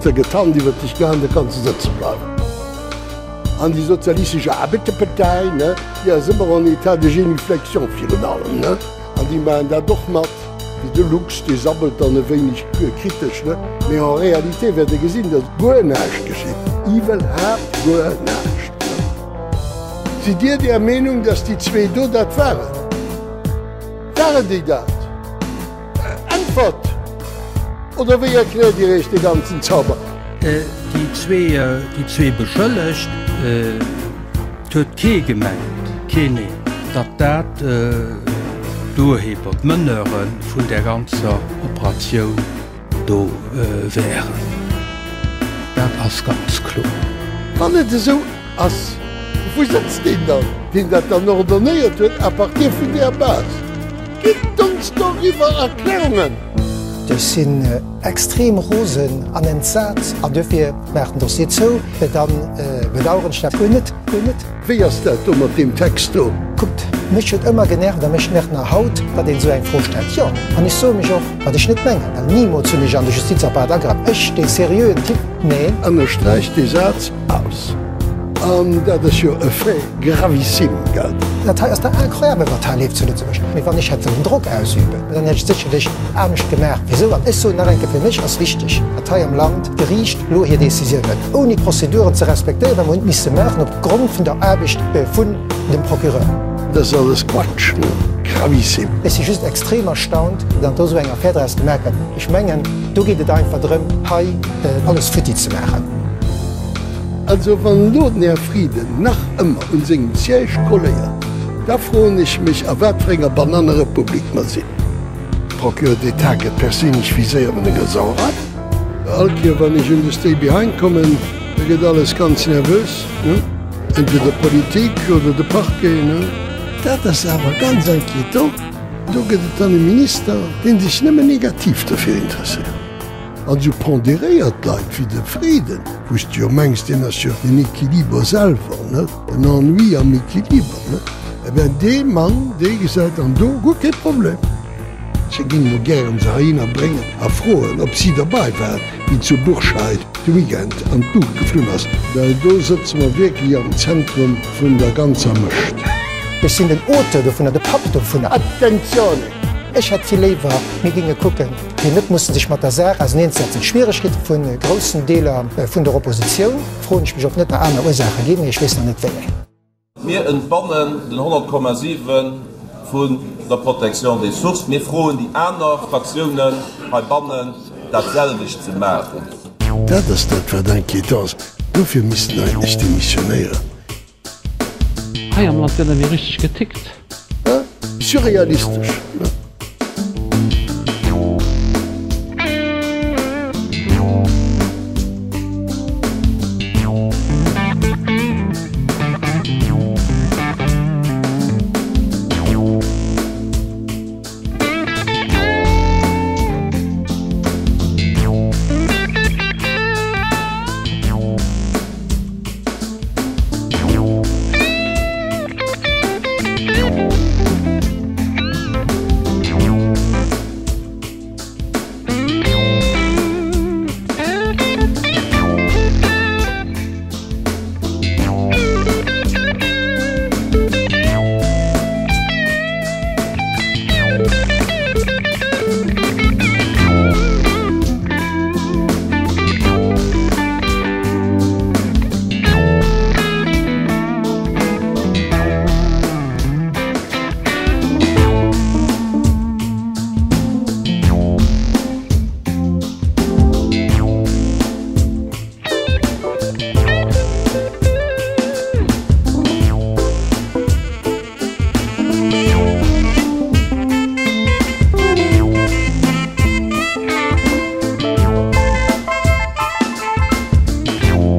da gëtt d'Hand iwwert dech gehaen, da kanns de sëtze bleiwen. An déi Sozialistesch Aarbechterpartei, ne, déi ass ëmmer en état de génuflexion virun allem, ne, an déi maachen dat och mat, wéi de Lux, dee sabbelt dann e wéineg kritesch, ne, mee en réalité wäert Der gesinn, datt guer näischt geschitt, iwwerhaapt guer näischt, ne. Sidd Dir där Meenung, datt déi zwee do dat waren? Waren déi dat? Oder wéi erkläert Dir Iech dee ganzen Zauber? Déi zwee Beschëllegt, et huet kee gemengt, keen een, datt dat d'Urheber, d'Meneure vun där ganzer Operatioun do wären. Dat ass ganz kloer. Wann et esou ass, wou sëtzt deen dann, deen dat dann ordonnéiert huet à partir vun där Base? Gitt ons doriwwer Erklärungen! Ech sinn extrem rosen an entsat an duerfir maach den Dossier zou, dann bedaueren ech dat guer net, guer net. Wéi ass dat do mat deem Text do? Kuckt, mech huet ëmmer genervt a mech nervt nach haut, datt een esou eng Fro stellt. Jo, an ech soe mech och, wat ech net mengen, well nimools hunn ech an de Justizapparat agraff, ech, dee seriöen Typ, nee. Ënnersträicht dee Saz aus. An dat ass jo e Fait gravissime, gell? Dat hei ass da incroyable, wat hei leeft zu Lëtzebuerg. Mee wann ech hätt wëllen Drock ausüben, dann hätt ech et sécherlech anescht gemaach wéi esou. An ech soen nach eng Kéier, fir mech ass wichteg, datt hei am Land d'Geriicht elo hir Décisioun huet, ouni d'Prozeduren ze respektéieren, wat mer hunn misse maachen op Grond vun der Aarbecht vun dem Procureur. Dat ass alles Quatsch, ne? Gravissime. Ech si just extrem erstaunt, datt do esou eng Affär draus gemaach gëtt. Ech mengen, do geet et einfach drëm, hei alles futti ze maachen. Also wann elo den Här Frieden nach ëmmer un sengem Siège kolléiert, da froen ech mech a wat fir enger Banannerepublik mer sinn. Procureur d'État gëtt perséinlech viséiert mat enger Sauerei. All Kéier wann ech un de Stay Behind kommen, da gëtt alles ganz nervös, ne? Entweder d'Politik oder de Parquet, ne? Dat ass awer ganz inquiétant. Do gëtt et dann e Minister, dee sech nëmmen negativ dofir interesséiert. An esou pondéréiert Leit wéi de Frieden, wou s de jo mengs, deen ass jo den Equiliber selwer, ne, den Ennui am Equiliber, ne, eh bien dee Mann, dee gesäit dann do guer kee Problem. Ech géing mol gären se heihinner bréngen a froen, ob si derbei waren, wéi zu Burscheid de Weekend an d'Luucht geflunn ass, well do sëtze mer wierklech am Zentrum vun der ganzer Mëscht. Ech sinn den Auteur dovunner, de Papp dovunner. Attenzione! Ech hätt vill léiwer, mir géinge kucken, fir net mussen sech mat der Saach auserneenzesetzen. D'Schwieregkeete vu groussen Deeler vun der Oppositioun, froen ech mech, ob net nach aner Ursaache ginn, mee ech weess nach net wéi eng. Mir entbannen den 100,7 vun der Protection des sources. Mir froen déi aner Fraktiounen heibannen, dat selwecht ze maachen. Dat ass dat, wat inquiétant ass. Dofir misst en eigentlech demissionéieren. Hei am Land gëtt ewéi richteg getickt. Surrealistesch, ne?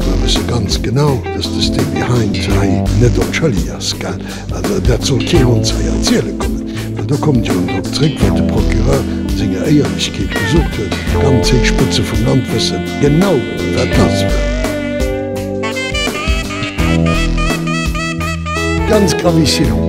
Mer wësse ganz genau, dass de Stay Behind hei net onschëlleg ass, gell? Also dat soll keen ons hei erziele kommen, well do kommt jo drop zréck, wat de Procureur a senger Éierlechkeet gesot huet, Ganz héich Spëtze vum Land wësse genau, wat lass war. Ganz gravissime.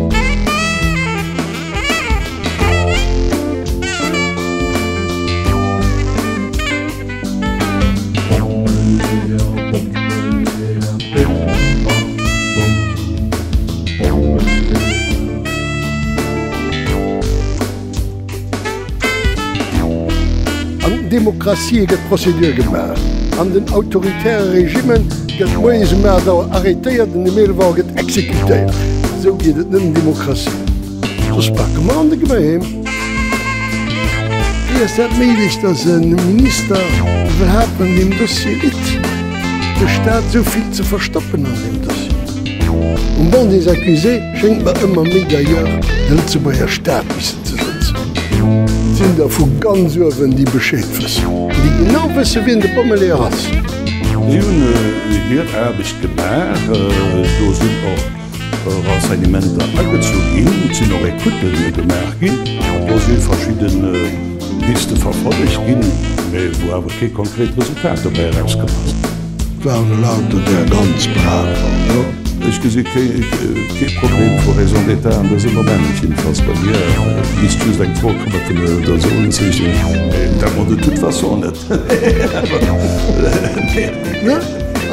An den Demokratië gëtt Prozedur gemaach, an den autoritäre Regimme gëtt moies um 8 Auer arrêtéiert an um 11 Auer gëtt exekutéiert. Esou geet et net an Demokratie. Soss pake mer an de Gebai heem. Wéi ass dat méiglech, datt e Minister iwwerhaapt an deem Dossier litt, de Staat esou vill ze verstoppen an deem Dossier? Um Banc des accusés schéngt mer ëmmer méi d'ailleurs de Lëtzebuerger Staat missen ze sëtzen. Et sinn der vu ganz uewen, déi Bescheed wëssen, déi genau wëssen, wien de Bommeleeër ass. Si hunn hir Aarbecht gemaach. Do sinn och Renseignementer agezu ginn, et sinn och Écoute gemaach ginn, do si verschidde Piste verfollegt ginn, mä wou awer kee konkret Resultat dobäi erauskomm ass. Et waren elauter där ganz braver, ne? Ech gesi kee Problem vu Raison d'état an dësem Moment, jiddefalls bei mir. Et misst just eng Fro komme vun der Soenzeechnung, mä dat mer de toute façon net. Ne?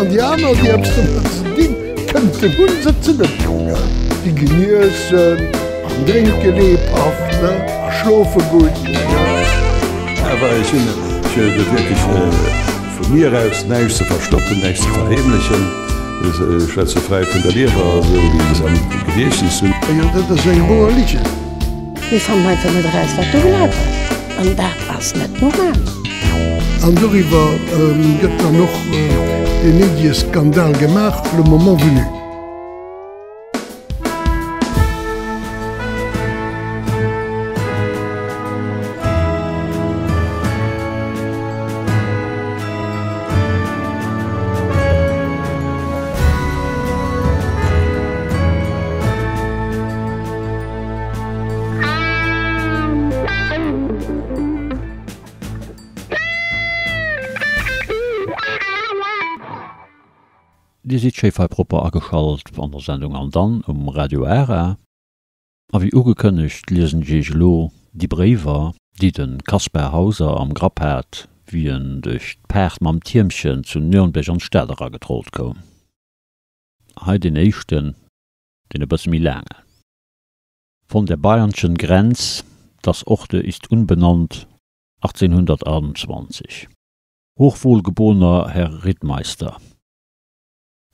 An déi aner, déi eppes domat ze dinn. Kënnten hunn se ze net gell. Déi geniessen an drénke lebhaft ne a schlofe gutt gell. Awer ech hunn wierklech vu mir aus näischt ze verstoppen, näischt ze verheemlechen. Ech schwätze fräi vun der Liewer, esou wéi ech es am Gediechtnes hunn. Jo, dat ass eng woer Ligen. Mir fannen einfach net eraus, wat do gelaf ass. An dat ass net normal. An doriwwer gëtt dann och dee Medieskandal gemaach, le moment venu. Dir sidd schéi fei propper ageschalt an der Sendung An dann um Radio Ara. A wéi ugekënnegt liesen ech iech elo déi Bréiwer, déi de Kaspar Hauser am Grapp hat, wéi en duerch d'Paart mam Tiermchen zu Nürnberg an d'Stad eragetrollt koum. Hei deen éischten, deen e bësse méi laangen. Von der bayernschen Grenz, das Orte ist unbenannt, 1821. Hochwohlgeborener Herr Rittmeister.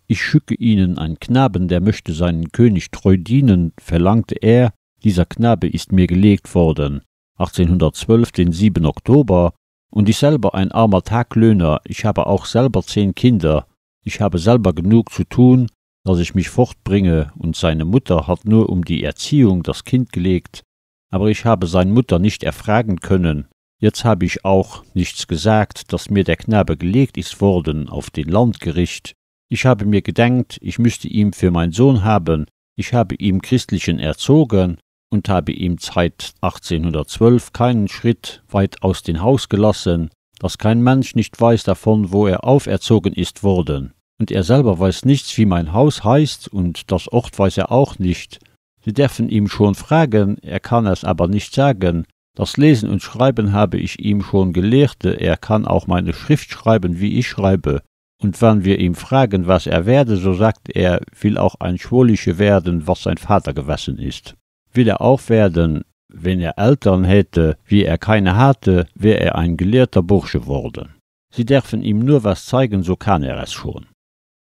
Ich schicke Ihnen einen Knaben, der möchte seinen König treu dienen, verlangte er, dieser Knabe ist mir gelegt worden, 1812 den 7 Oktober, und ich selber ein armer Taglöhner, ich habe auch selber zehn Kinder, ich habe selber genug zu tun, dass ich mich fortbringe, und seine Mutter hat nur um die Erziehung das Kind gelegt, aber ich habe sein Mutter nicht erfragen können, jetzt habe ich auch nichts gesagt, dass mir der Knabe gelegt ist worden auf den Landgericht, ich habe mir gedenkt, ich müsste ihm für mein Sohn haben, ich habe ihm christlichen erzogen und habe ihm Zeit 1812 keinen Schritt weit aus den Haus gelassen, dass kein Mensch nicht weiß davon, wo er auferzogen ist worden. Und er selber weiß nichts, wie mein Haus heißt, und das Ort weiß er auch nicht. Sie dürfen ihm schon fragen, er kann es aber nicht sagen. Das Lesen und Schreiben habe ich ihm schon gelehrte, er kann auch meine Schrift schreiben, wie ich schreibe. Und wann wir ihm fragen, was er werde, so sagt er, will auch ein Schwulische werden, was sein Vater gewessen ist. Will er auch werden, wenn er Eltern hätte, wie er keine hatte, wär er ein gelehrter Bursche worden. Sie dürfen ihm nur was zeigen, so kann er es schon.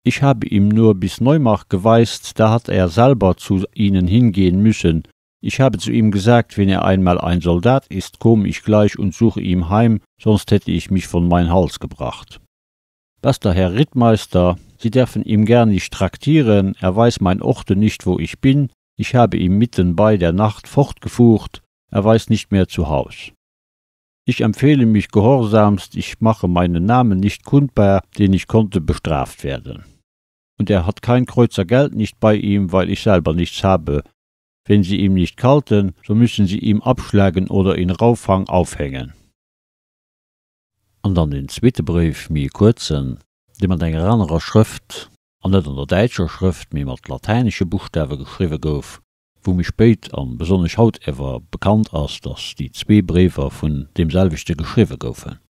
Ich habe ihm nur bis Neumarkt geweist, da hat er selber zu ihnen hingehen müssen. Ich habe zu ihm gesagt, wenn er einmal ein Soldat ist, komme ich gleich und suche ihm heim, sonst hätte ich mich von mein Hals gebracht. Bester Herr Rittmeister, Sie dürfen ihm gern nicht traktieren, er weiß mein Orte nicht, wo ich bin, ich habe ihm mitten bei der Nacht fortgefuhrt, er weiß nicht mehr zu Haus. Ich empfehle mich gehorsamst, ich mache meinen Namen nicht kundbar, den ich konnte bestraft werden. Und er hat kein Kreuzer Geld nicht bei ihm, weil ich selber nichts habe. Wenn Sie ihm nicht kalten, so müssen Sie ihm abschlagen oder in Rauffang aufhängen. An dann deen zweete Bréif, méi e kuerzen, dee mat enger anerer Schrëft, an net an der däitscher Schrëft, mee mat latäinesche Buschtawe geschriwwe gouf, wou méi spéit, an besonnesch haut ewer bekannt ass, datt déi zwee Bréiwer vun deemselwechte geschriwwe goufen.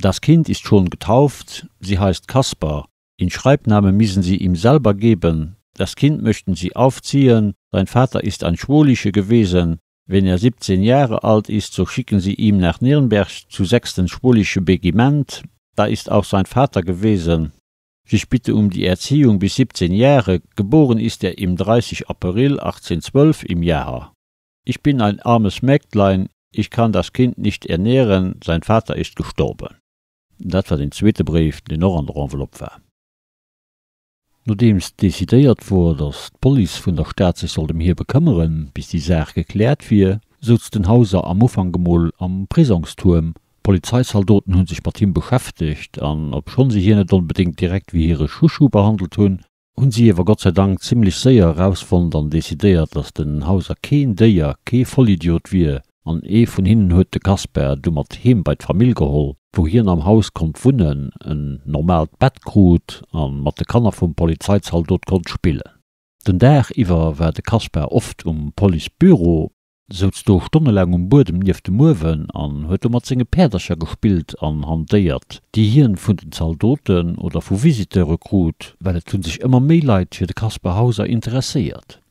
Das Kind ist schon getauft, sie heißt Kasper, in Schreibname müssen Sie ihm selber geben, das Kind möchten Sie aufziehen, sein Vater ist ein Schwolische gewesen, wenn er 17 Jahre alt ist, so schicken Sie ihm nach Nürnberg zu sechsten Schwolische Begiment, da ist auch sein Vater gewesen, sich bitte um die Erziehung bis 17 Jahre, geboren ist er im 30 April 1812 im Jahr. Ich bin ein armes Mägdlein, Ich kann das Kind nicht ernähren, sein Vater ist gestorben. Dat war deen zweete Bréif, deen och an der Enveloppe war. Nodeems decidéiert wor, datt d'Police vun der Stad sech sollt ëm hie bekëmmeren, bis déi Saach gekläert wier, souz den Hauser am Ufank emol am Prisongstuerm. D'Polizeizaldoten hu sech mat him beschäftegt an, obschonn si hien net onbedéngt direkt wéi hire Chouchou behandelt hunn, hunn si iewer Gott sei Dank zimlech séier erausfonnt an decidéiert, datt den Hauser keen Déier, kee Vollidiot wier an ee vun hinnen huet de Kasper du mat heem bei d'Famill geholl, wou hien am Haus konnt wunnen, en normaalt Bett krut a mat de Kanner vum Polizeizaldot konnt spillen. Den Dag iwwer war de Kasper oft um Policebüro, souz do stonnelaang um Buedem nieft dem Uewen an huet do mat senge Päerdercher gespillt an hantéiert, déi hien vun den Zaldoten oder vu Visiteure krut, well et hunn sech ëmmer méi Leit fir de Kasper Hauser interesséiert.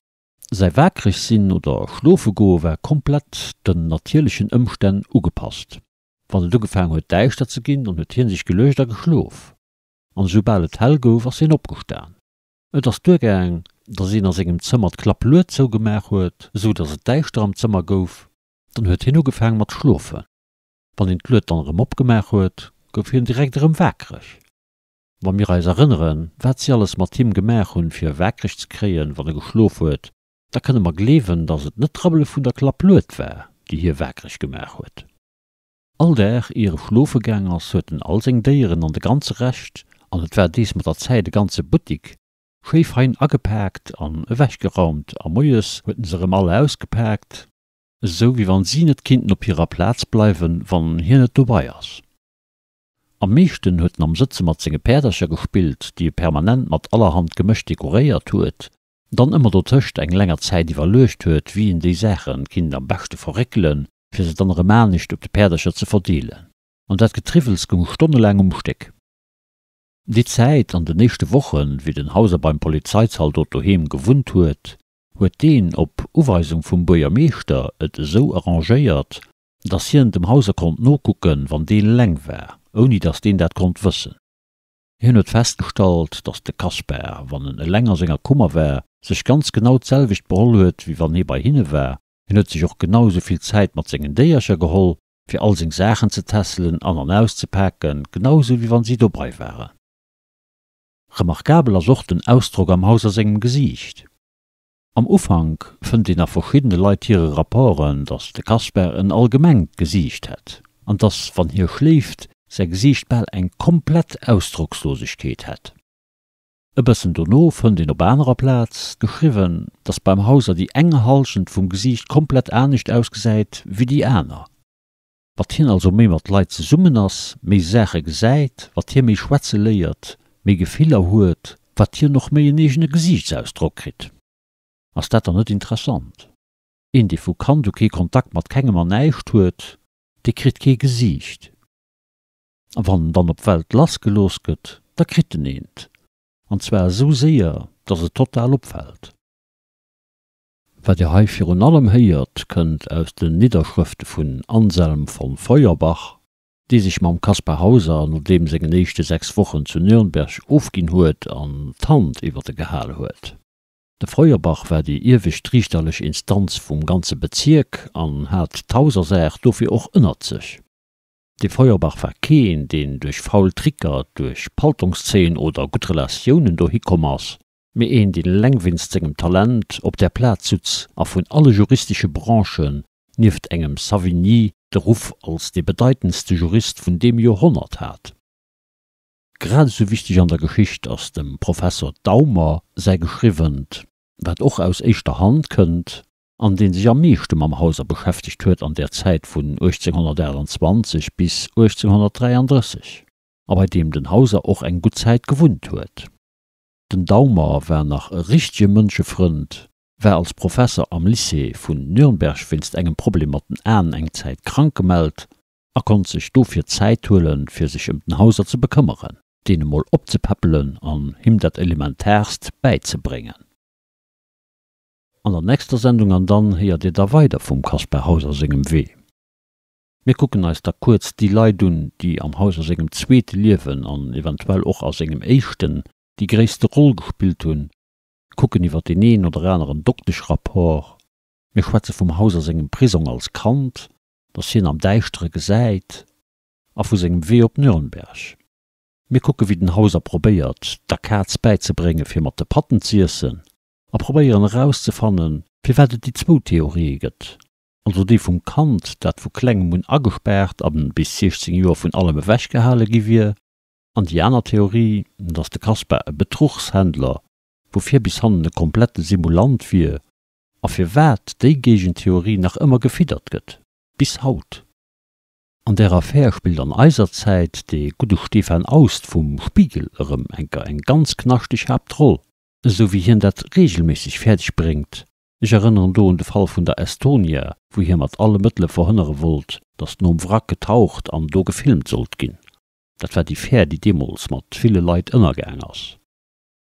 Säi waakreg sinn oder schlofe goe war komplett den natierlechen Ëmstänn ugepasst. Wann et ugefaang huet däischter ze ginn, dann huet hien sech geluecht a geschlof. An esoubal et hell gouf, ass hien opgestan. Et ass duergaang, dass een a sengem Zëmmer d'Klapplued zougemaach huet, esou dass et däischter am Zëmmer gouf. Dann huet hien ugefaang mat schlofen. Wann een d'Lued dann erëm opgemaach huet, gouf hien direkt erëm waakreg. Wa mir eis erënneren, wat si alles mat him gemaach hunn, fir e waakreg ze kréien, wann e geschlof huet, da kënne mer gleewen, datt et net d'Rabbele vun der Klapplued war, déi hie waakreg gemaach huet. All Dag, ier e schlofe gaang ass, huet en all seng Déieren an de ganze Rescht, an et war dees mat der Zäit e ganze Buttik, schéi fein agepaakt an ewechgeraumt, a moies huet en se erëm all ausgepaakt, esou wéi wann si net kinnten op hirer Plaz bleiwen, wann hien net dobei ass. Am meeschten huet en am Sëtze mat senge Päerdercher gespillt, déi e permanent mat allerhand Gemësch dekoréiert huet, dann ëmmer dotëscht eng länger Zäit iwwerluecht huet, wéi en déi Saache kinnt am beschte verréckelen, fir se dann erëm anescht op de Päerdercher ze verdeelen. An dat Getriwwels goung stonnelaang um Stéck. Déi Zäit an den éischte Wochen, wéi den Hauser beim Polizeizaldot doheem gewunnt huet, huet deen op Uweisung vum Buergermeeschter et esou arrangéiert, dass hien dem Hauser konnt nokucken, wann deen eleng war, ouni dass deen dat konnt wëssen. Hien huet festgestallt, dass de Kasper, wann en eleng a senger Kummer war, sech ganz genau d'selwecht beholl huet, wéi wann hie bei hinne war. Hien huet sech och genau esou vill Zäit mat sengen Déiercher geholl, fir all seng Saachen ze tässelen an an auszepaken, genau esou wéi wann si dobei waren. Remarkabel ass och den Ausdrock am Hauser sengem Gesiicht. Am Ufank fënnt een a verschiddene Leit hire Rapporten, datt de Kasper en allgemengt Gesiicht hätt, an datt, wann hie schléift, säi Gesiicht bal eng komplett Ausdrockslosegkeet hätt. E bëssen dono fënnt een op anerer Plaz geschriwwen, datt beim Hauser déi eng Halschent vum Gesiicht komplett anescht ausgesäit wéi déi aner. Wat hien also méi mat Leit zesummen ass, méi Saache gesäit, wat hie méi schwätze léiert, méi Gefiller huet, wat hien och méi en eegene Gesiichtsausdrock kritt. Ass dat dann net interessant? Een, dee vu Kand u kee Kontakt mat kengem an näischt huet, dee kritt kee Gesiicht. A wann en dann op d'Welt lassgelooss gëtt, da kritt en eent. An zwar esou séier, dass et total opfält. Wat Dir hei virun allem héiert, kënnt aus den Nidderschrëfte vun Anselm von Feuerbach, dee sech mam Kaspar Hauser no deem sengen éischte 6 Wochen zu Nürnberg ofginn huet an d'Hand iwwer e gehal huet. De Feuerbach war déi iewescht riichterlech Instanz vum ganze Bezierk an hat d'Hausersaach dofir och ënnert sech. De Feuerbach war keen, deen duerch faul Tricker, duerch Paltongszeen oder gutt Relatiounen dohi komm ass, mee een, deen eleng wéinst sengem Talent op där Plaz sutz a vun alle juristesche Branchen nieft engem Savigny de Ruff als dee bedeitendste Jurist vun deem Joerhonnert hat. Grad esou wichteg an der Geschicht ass dem Professor Daumer säi Geschriwwent, wat och aus éischter Hand kënnt, an dee sech am meeschte mam Hauser beschäftegt huet an där Zäit vun 1828 bis 1833, a bei deem den Hauser och eng gutt Zäit gewunnt huet. Den Daumer war nach e richtege Mënschefrënd, war als Professer am Lycée vun Nürnberg wéinst engem Problem mat den Aen eng Zäit krank gemellt a konnt sech dofir Zäit huelen, fir sech ëm den Hauser ze bekëmmeren, deen emol opzepäppelen an him dat Elementaarst bäizebréngen. An der nächster Sendung an dann héiert Dir da weider vum Kaspar Hauser sengem Wee. Mir kucken eis da kuerz déi Leit un, déi am Hauser sengem zweete Liewen an eventuell och a sengem éischten déi gréisste Roll gespillt hunn, kucken iwwer deen een oder aneren Dokteschrapport, mir schwätze vum Hauser sengem Prisong als Kand. datt hien am Däischtere gesäit, a vu sengem Wee op Nürnberg. Mir kucke wéi den Hauser probéiert, der Kaz bäizebrénge fir mat de Patten z'iessen, a probéieren erauszefannen, firwat et déi zwou Theorië gëtt, also déi vum Kand, dat vu klengem un agespaart a bis 16 Joer vun allem ewechgehale gi wier, an déi aner Theorie, datt de Kaspar e Betruchshändler vu vir bis hannen e komplette Simulant wier, a firwat déi Géigentheorie nach ëmmer gefiddert gëtt, bis haut. An där Affär spillt an eiser Zäit dee gudde Stefan Aust vum Spiegel erëm enker eng ganz knaschteg Haaptroll, esou wéi hien dat regelméisseg fäerdeg bréngt. Ech erënneren do un de Fall vun der Estonia, wou hie mat alle Mëttele verhënnere wollt, datt nom Wrack getaucht an do gefilmt sollt ginn. Dat war déi Fähr, déi deemools mat ville Leit ënnergaang ass.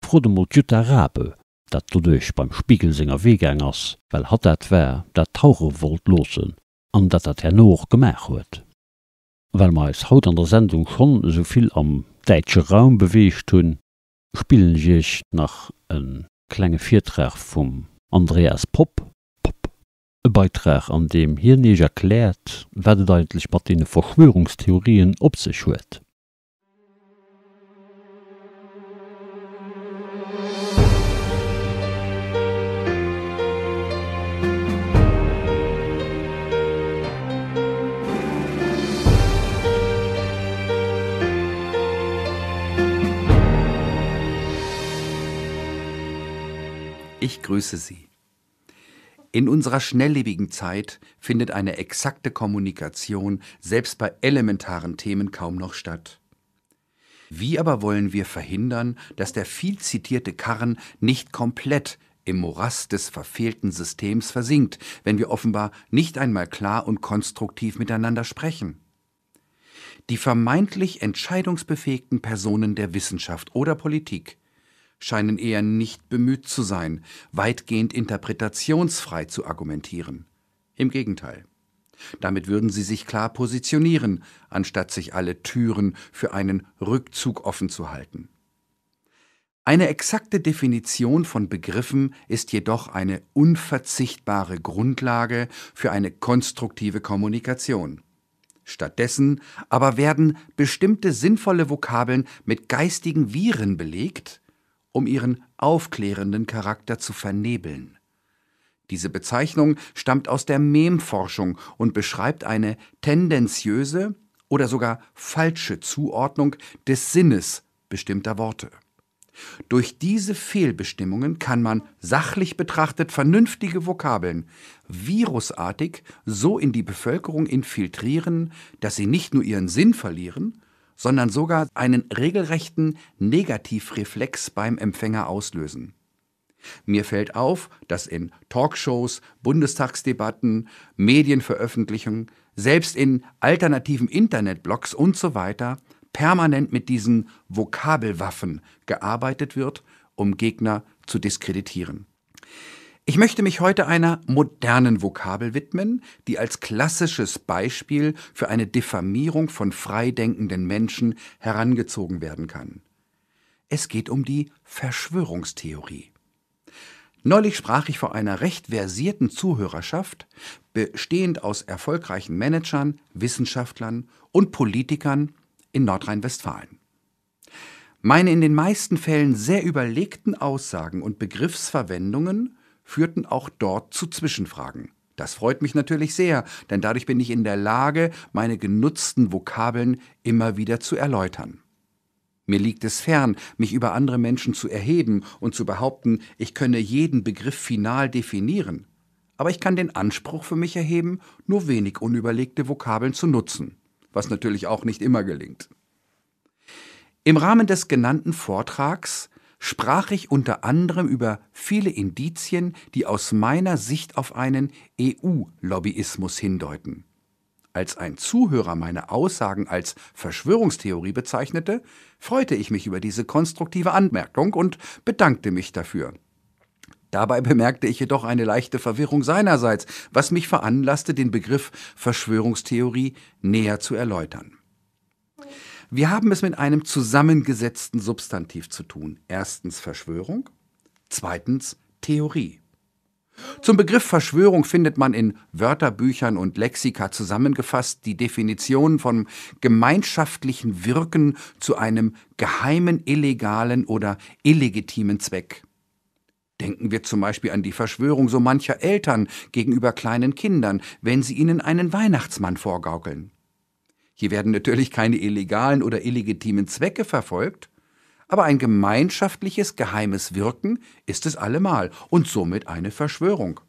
Frot emol d'Jutta Rabe, dat doduerch beim Spiegel senger Wee gaang ass, well hatt dat war, dat tauche wollt loossen an dat dat herno och gemaach huet. Well mer eis haut an der Sendung schonn esou vill am däitsche Raum beweegt hunn, spillen ech iech nach e klenge Virtrag vum Andreas Popp, Popp, e Beitrag an deem hien iech erkläert, wat et eigentlech mat deene Verschwörungstheorien op sech huet. Ich grüße Sie. In unserer schnelllebigen Zeit findet eine exakte Kommunikation selbst bei elementaren Themen kaum noch statt. Wie aber wollen wir verhindern, dass der viel zitierte Karren nicht komplett im Morast des verfehlten Systems versinkt, wenn wir offenbar nicht einmal klar und konstruktiv miteinander sprechen? Die vermeintlich entscheidungsbefähigten Personen der Wissenschaft oder Politik scheinen eher nicht bemüht zu sein, weitgehend interpretationsfrei zu argumentieren. Im Gegenteil. Damit würden sie sich klar positionieren, anstatt sich alle Türen für einen Rückzug offen zu halten. Eine exakte Definition von Begriffen ist jedoch eine unverzichtbare Grundlage für eine konstruktive Kommunikation. Stattdessen aber werden bestimmte sinnvolle Vokabeln mit geistigen Viren belegt, um ihren aufklärenden Charakter zu vernebeln. Diese Bezeichnung stammt aus der Memforschung und beschreibt eine tendenziöse oder sogar falsche Zuordnung des Sinnes bestimmter Worte. Durch diese Fehlbestimmungen kann man sachlich betrachtet vernünftige Vokabeln virusartig so in die Bevölkerung infiltrieren, dass sie nicht nur ihren Sinn verlieren, sondern sogar einen regelrechten Negativreflex beim Empfänger auslösen. Mir fällt auf, dass in Talkshows, Bundestagsdebatten, Medienveröffentlichungen, selbst in alternativen Internetblogs und so weiter permanent mit diesen Vokabelwaffen gearbeitet wird, um Gegner zu diskreditieren. Ich möchte mich heute einer modernen Vokabel widmen, die als klassisches Beispiel für eine Diffamierung von freidenkenden Menschen herangezogen werden kann. Es geht um die Verschwörungstheorie. Neulich sprach ich vor einer recht versierten Zuhörerschaft, bestehend aus erfolgreichen Managern, Wissenschaftlern und Politikern in Nordrhein-Westfalen. Meine in den meisten Fällen sehr überlegten Aussagen und Begriffsverwendungen führten auch dort zu Zwischenfragen. Das freut mich natürlich sehr, denn dadurch bin ich in der Lage, meine genutzten Vokabeln immer wieder zu erläutern. Mir liegt es fern, mich über andere Menschen zu erheben und zu behaupten, ich könne jeden Begriff final definieren. Aber ich kann den Anspruch für mich erheben, nur wenig unüberlegte Vokabeln zu nutzen, was natürlich auch nicht immer gelingt. Im Rahmen des genannten Vortrags sprach ich unter anderem über viele Indizien, die aus meiner Sicht auf einen EU-Lobbyismus hindeuten. Als ein Zuhörer meine Aussagen als Verschwörungstheorie bezeichnete, freute ich mich über diese konstruktive Anmerkung und bedankte mich dafür. Dabei bemerkte ich jedoch eine leichte Verwirrung seinerseits, was mich veranlasste, den Begriff Verschwörungstheorie näher zu erläutern. Wir haben es mit einem zusammengesetzten Substantiv zu tun. Erstens Verschwörung, zweitens Theorie. Zum Begriff Verschwörung findet man in Wörterbüchern und Lexika zusammengefasst die Definition von gemeinschaftlichen Wirken zu einem geheimen, illegalen oder illegitimen Zweck. Denken wir zum Beispiel an die Verschwörung so mancher Eltern gegenüber kleinen Kindern, wenn sie ihnen einen Weihnachtsmann vorgaukeln. Hier werden natürlich keine illegalen oder illegitimen Zwecke verfolgt, aber ein gemeinschaftliches geheimes Wirken ist es allemal und somit eine Verschwörung.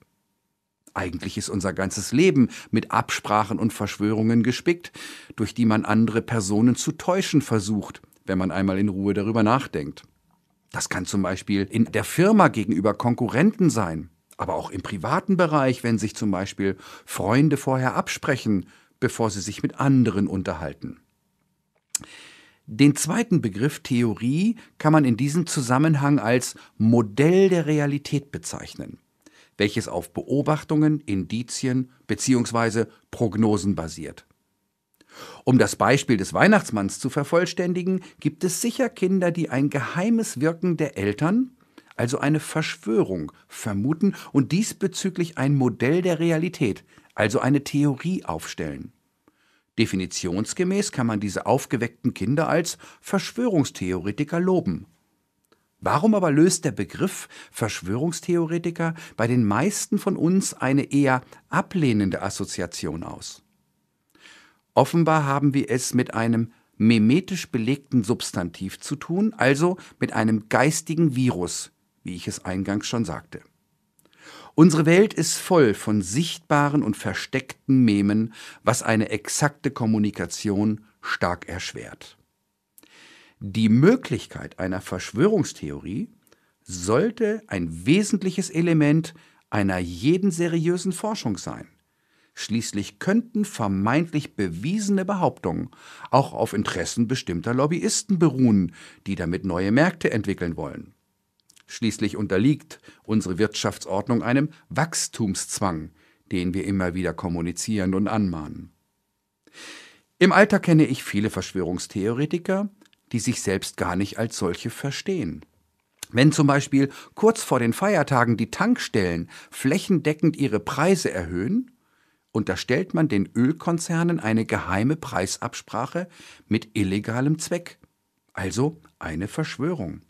Eigentlich ist unser ganzes Leben mit Absprachen und Verschwörungen gespickt, durch die man andere Personen zu täuschen versucht, wenn man einmal in Ruhe darüber nachdenkt. Das kann zum Beispiel in der Firma gegenüber Konkurrenten sein, aber auch im privaten Bereich, wenn sich zum Beispiel Freunde vorher absprechen, bevor sie sich mit anderen unterhalten. Den zweiten Begriff Theorie kann man in diesem Zusammenhang als Modell der Realität bezeichnen, welches auf Beobachtungen, Indizien bzw. Prognosen basiert. Um das Beispiel des Weihnachtsmanns zu vervollständigen, gibt es sicher Kinder, die ein geheimes Wirken der Eltern, also eine Verschwörung, vermuten und diesbezüglich ein Modell der Realität, also eine Theorie aufstellen. Definitionsgemäß kann man diese aufgeweckten Kinder als Verschwörungstheoretiker loben. Warum aber löst der Begriff Verschwörungstheoretiker bei den meisten von uns eine eher ablehnende Assoziation aus? Offenbar haben wir es mit einem memetisch belegten Substantiv zu tun, also mit einem geistigen Virus, wie ich es eingangs schon sagte. Unsere Welt ist voll von sichtbaren und versteckten Memen, was eine exakte Kommunikation stark erschwert. Die Möglichkeit einer Verschwörungstheorie sollte ein wesentliches Element einer jeden seriösen Forschung sein. Schließlich könnten vermeintlich bewiesene Behauptungen auch auf Interessen bestimmter Lobbyisten beruhen, die damit neue Märkte entwickeln wollen. Schließlich unterliegt unsere Wirtschaftsordnung einem Wachstumszwang, den wir immer wieder kommunizieren und anmahnen. Im Alter kenne ich viele Verschwörungstheoretiker, die sich selbst gar nicht als solche verstehen. Wenn zum Beispiel kurz vor den Feiertagen die Tankstellen flächendeckend ihre Preise erhöhen, unterstellt man den Ölkonzernen eine geheime Preisabsprache mit illegalem Zweck, also eine Verschwörung.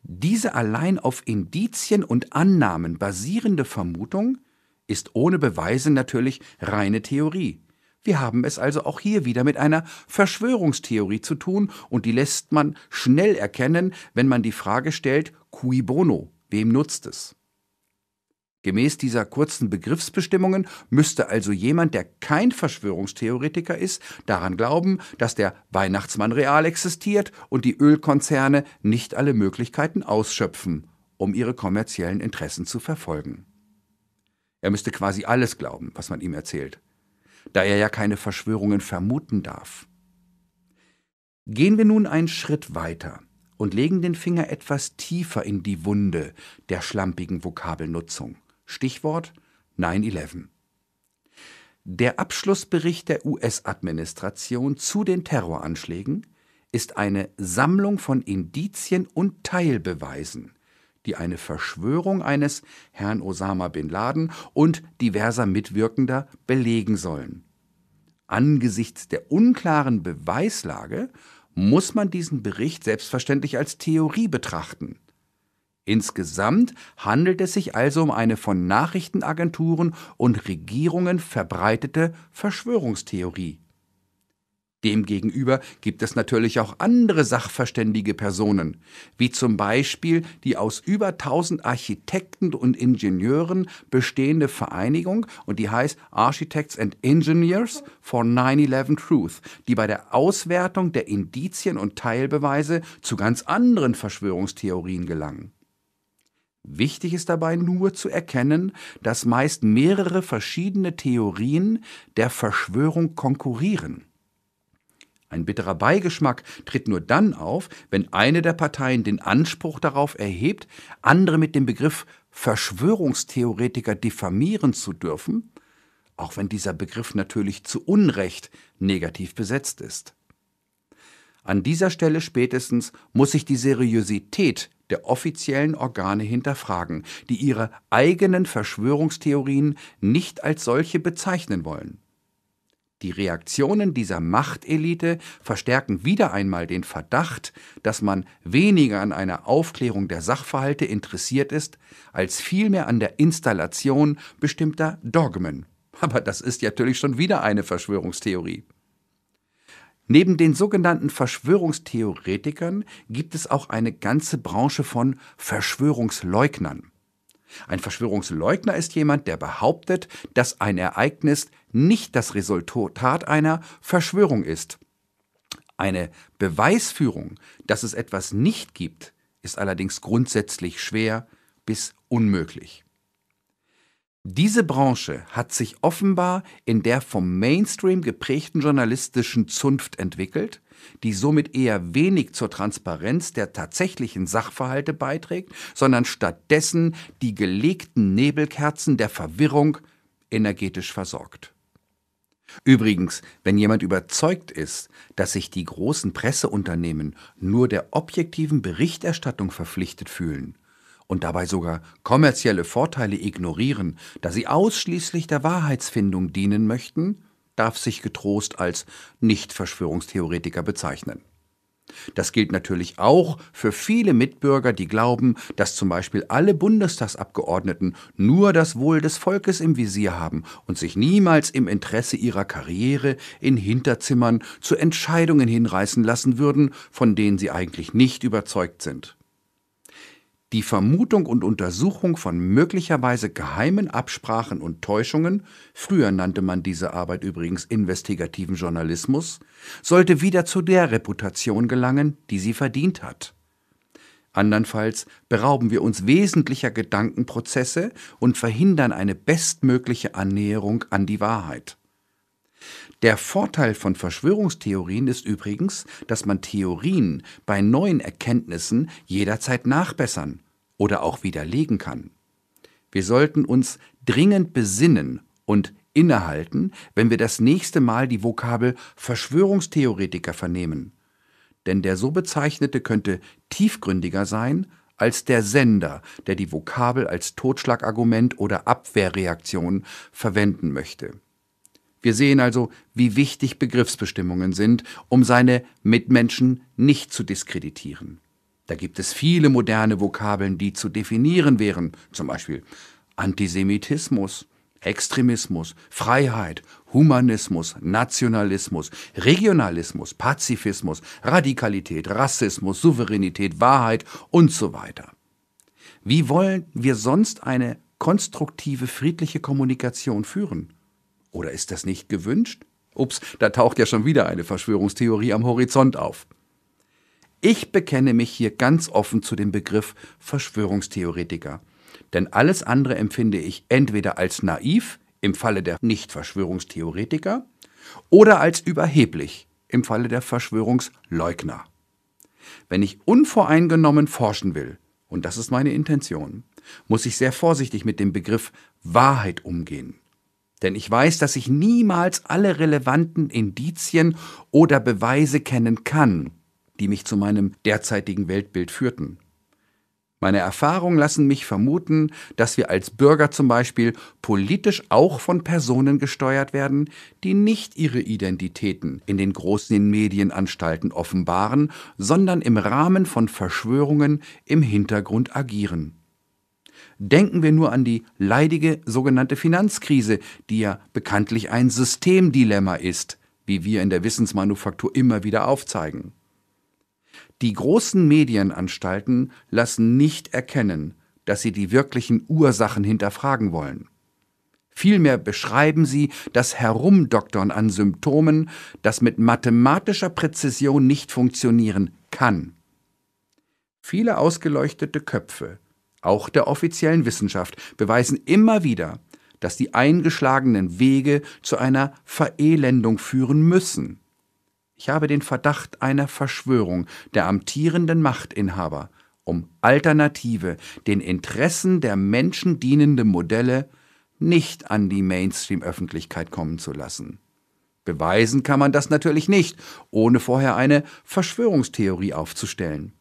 Diese allein auf Indizien und Annahmen basierende Vermutung ist ohne Beweise natürlich reine Theorie. Wir haben es also auch hier wieder mit einer Verschwörungstheorie zu tun und die lässt man schnell erkennen, wenn man die Frage stellt, cui bono, wem nutzt es? Gemäß dieser kurzen Begriffsbestimmungen müsste also jemand, der kein Verschwörungstheoretiker ist, daran glauben, dass der Weihnachtsmann real existiert und die Ölkonzerne nicht alle Möglichkeiten ausschöpfen, um ihre kommerziellen Interessen zu verfolgen. Er müsste quasi alles glauben, was man ihm erzählt, da er ja keine Verschwörungen vermuten darf. Gehen wir nun einen Schritt weiter und legen den Finger etwas tiefer in die Wunde der schlampigen Vokabelnutzung. Stichwort 9-11. Der Abschlussbericht der US-Administration zu den Terroranschlägen ist eine Sammlung von Indizien und Teilbeweisen, die eine Verschwörung eines Herrn Osama bin Laden und diverser Mitwirkender belegen sollen. Angesichts der unklaren Beweislage muss man diesen Bericht selbstverständlich als Theorie betrachten. Insgesamt handelt es sich also um eine von Nachrichtenagenturen und Regierungen verbreitete Verschwörungstheorie. Demgegenüber gibt es natürlich auch andere sachverständige Personen, wie zum Beispiel die aus über 1000 Architekten und Ingenieuren bestehende Vereinigung und die heißt Architects and Engineers for 9-11 Truth, die bei der Auswertung der Indizien und Teilbeweise zu ganz anderen Verschwörungstheorien gelangen. Wichtig ist dabei nur zu erkennen, dass meist mehrere verschiedene Theorien der Verschwörung konkurrieren. Ein bitterer Beigeschmack tritt nur dann auf, wenn eine der Parteien den Anspruch darauf erhebt, andere mit dem Begriff Verschwörungstheoretiker diffamieren zu dürfen, auch wenn dieser Begriff natürlich zu Unrecht negativ besetzt ist. An dieser Stelle spätestens muss sich die Seriosität der offiziellen Organe hinterfragen, die ihre eigenen Verschwörungstheorien nicht als solche bezeichnen wollen. Die Reaktionen dieser Machtelite verstärken wieder einmal den Verdacht, dass man weniger an einer Aufklärung der Sachverhalte interessiert ist, als vielmehr an der Installation bestimmter Dogmen. Aber das ist natürlich schon wieder eine Verschwörungstheorie. Neben den sogenannten Verschwörungstheoretikern gibt es auch eine ganze Branche von Verschwörungsleugnern. Ein Verschwörungsleugner ist jemand, der behauptet, dass ein Ereignis nicht das Resultat einer Verschwörung ist. Eine Beweisführung, dass es etwas nicht gibt, ist allerdings grundsätzlich schwer bis unmöglich. Diese Branche hat sich offenbar in der vom Mainstream geprägten journalistischen Zunft entwickelt, die somit eher wenig zur Transparenz der tatsächlichen Sachverhalte beiträgt, sondern stattdessen die gelegten Nebelkerzen der Verwirrung energetisch versorgt. Übrigens, wenn jemand überzeugt ist, dass sich die großen Presseunternehmen nur der objektiven Berichterstattung verpflichtet fühlen und dabei sogar kommerzielle Vorteile ignorieren, da sie ausschließlich der Wahrheitsfindung dienen möchten, darf sich getrost als Nicht-Verschwörungstheoretiker bezeichnen. Das gilt natürlich auch für viele Mitbürger, die glauben, dass zum Beispiel alle Bundestagsabgeordneten nur das Wohl des Volkes im Visier haben und sich niemals im Interesse ihrer Karriere in Hinterzimmern zu Entscheidungen hinreißen lassen würden, von denen sie eigentlich nicht überzeugt sind. Die Vermutung und Untersuchung von möglicherweise geheimen Absprachen und Täuschungen früher nannte man diese Arbeit übrigens investigativen Journalismus sollte wieder zu der Reputation gelangen, die sie verdient hat. Andernfalls berauben wir uns wesentlicher Gedankenprozesse und verhindern eine bestmögliche Annäherung an die Wahrheit. Der Vorteil von Verschwörungstheorien ist übrigens, dass man Theorien bei neuen Erkenntnissen jederzeit nachbessern oder auch widerlegen kann. Wir sollten uns dringend besinnen und innehalten, wenn wir das nächste Mal die Vokabel Verschwörungstheoretiker vernehmen. Denn der so bezeichnete könnte tiefgründiger sein als der Sender, der die Vokabel als Totschlagargument oder Abwehrreaktion verwenden möchte. Wir sehen also, wie wichtig Begriffsbestimmungen sind, um seine Mitmenschen nicht zu diskreditieren. Da gibt es viele moderne Vokabeln, die zu definieren wären, zum Beispiel Antisemitismus, Extremismus, Freiheit, Humanismus, Nationalismus, Regionalismus, Pazifismus, Radikalität, Rassismus, Souveränität, Wahrheit und so weiter. Wie wollen wir sonst eine konstruktive friedliche Kommunikation führen? Oder ist das nicht gewünscht? Ups, da taucht ja schon wieder eine Verschwörungstheorie am Horizont auf. Ich bekenne mich hier ganz offen zu dem Begriff Verschwörungstheoretiker. Denn alles andere empfinde ich entweder als naiv im Falle der Nichtverschwörungstheoretiker oder als überheblich im Falle der Verschwörungsleugner. Wenn ich unvoreingenommen forschen will, und das ist meine Intention, muss ich sehr vorsichtig mit dem Begriff Wahrheit umgehen. Denn ich weiß, dass ich niemals alle relevanten Indizien oder Beweise kennen kann, die mich zu meinem derzeitigen Weltbild führten. Meine Erfahrungen lassen mich vermuten, dass wir als Bürger zum Beispiel politisch auch von Personen gesteuert werden, die nicht ihre Identitäten in den großen Medienanstalten offenbaren, sondern im Rahmen von Verschwörungen im Hintergrund agieren. Denken wir nur an die leidige sogenannte Finanzkrise, die ja bekanntlich ein Systemdilemma ist, wie wir in der Wissensmanufaktur immer wieder aufzeigen. Die großen Medienanstalten lassen nicht erkennen, dass sie die wirklichen Ursachen hinterfragen wollen. Vielmehr beschreiben sie das Herumdoktern an Symptomen, das mit mathematischer Präzision nicht funktionieren kann. Viele ausgeleuchtete Köpfe, auch der offiziellen Wissenschaft, beweisen immer wieder, dass die eingeschlagenen Wege zu einer Verelendung führen müssen. Ich habe den Verdacht einer Verschwörung der amtierenden Machtinhaber, um alternative, den Interessen der Menschen dienende Modelle nicht an die Mainstream-Öffentlichkeit kommen zu lassen. Beweisen kann man das natürlich nicht, ohne vorher eine Verschwörungstheorie aufzustellen.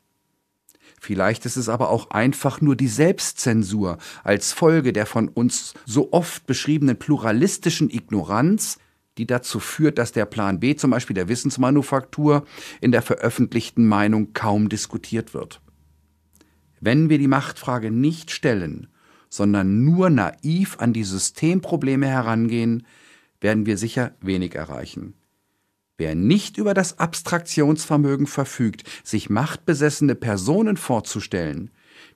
Vielleicht ist es aber auch einfach nur die Selbstzensur als Folge der von uns so oft beschriebenen pluralistischen Ignoranz, die dazu führt, dass der Plan B zum Beispiel der Wissensmanufaktur in der veröffentlichten Meinung kaum diskutiert wird. Wenn wir die Machtfrage nicht stellen, sondern nur naiv an die Systemprobleme herangehen, werden wir sicher wenig erreichen. Wer nicht über das Abstraktionsvermögen verfügt, sich machtbesessene Personen vorzustellen,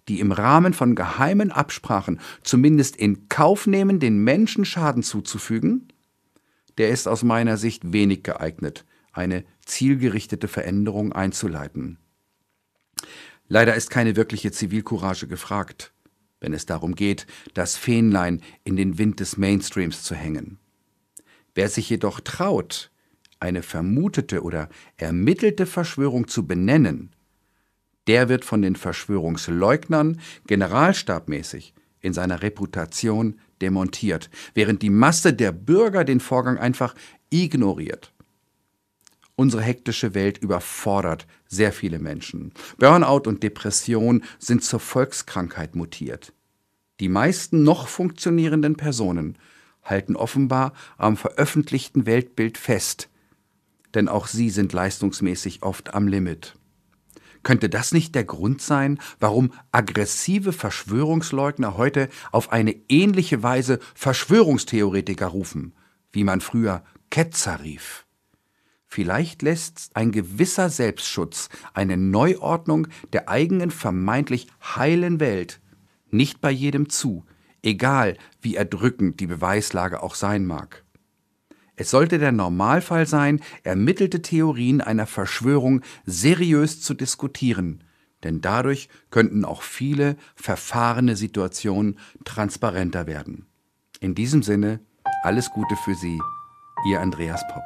die im Rahmen von geheimen Absprachen zumindest in Kauf nehmen, den Menschen Schaden zuzufügen, der ist aus meiner Sicht wenig geeignet, eine zielgerichtete Veränderung einzuleiten. Leider ist keine wirkliche Zivilcourage gefragt, wenn es darum geht, das Fähnlein in den Wind des Mainstreams zu hängen. Wer sich jedoch traut, eine vermutete oder ermittelte Verschwörung zu benennen, der wird von den Verschwörungsleugnern generalstabmäßig in seiner Reputation demontiert, während die Masse der Bürger den Vorgang einfach ignoriert. Unsere hektische Welt überfordert sehr viele Menschen. Burnout und Depression sind zur Volkskrankheit mutiert. Die meisten noch funktionierenden Personen halten offenbar am veröffentlichten Weltbild fest, denn auch sie sind leistungsmäßig oft am Limit. Könnte das nicht der Grund sein, warum aggressive Verschwörungsleugner heute auf eine ähnliche Weise Verschwörungstheoretiker rufen, wie man früher Ketzer rief? Vielleicht lässt ein gewisser Selbstschutz eine Neuordnung der eigenen vermeintlich heilen Welt nicht bei jedem zu, egal wie erdrückend die Beweislage auch sein mag. Es sollte der Normalfall sein, ermittelte Theorien einer Verschwörung seriös zu diskutieren, denn dadurch könnten auch viele verfahrene Situationen transparenter werden. In diesem Sinne, alles Gute für Sie, Ihr Andreas Popp.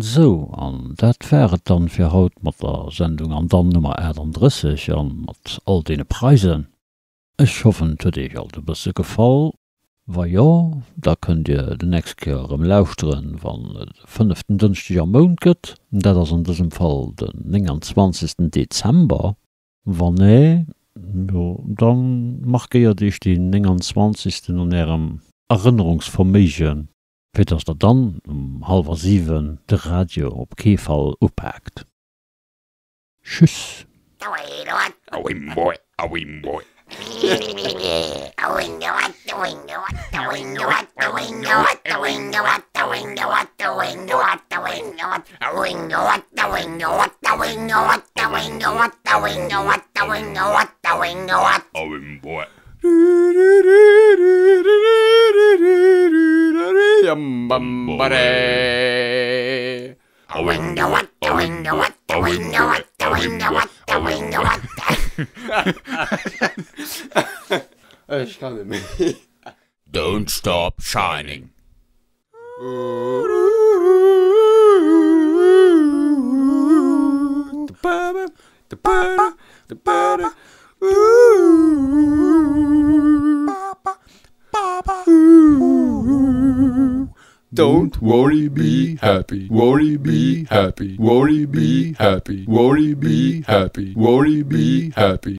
Sou, an dat war et dann fir haut mat der Sendung an dann Nummer 38 an mat all deene Preisen. Ech hoffen et huet iech alt e bësse gefall. Wa jo, da kënnt dir de nächst Kéier erëm lauschteren, wann et e fënneften Dënschdeg am Mount gëtt. Dat ass an dësem Fall den 29. Dezember. Wa nee, jo da markéiert iech deen 29. an ärem Erënnerungsverméigen, fir dass der dann um hallwer 7 de Radio op kee Fall upaakt. Tschüss! Ech kann net méi. Don't stop shining. Don't worry, be happy. Worry, be happy. Worry, be happy. Worry, be happy. Worry, be happy.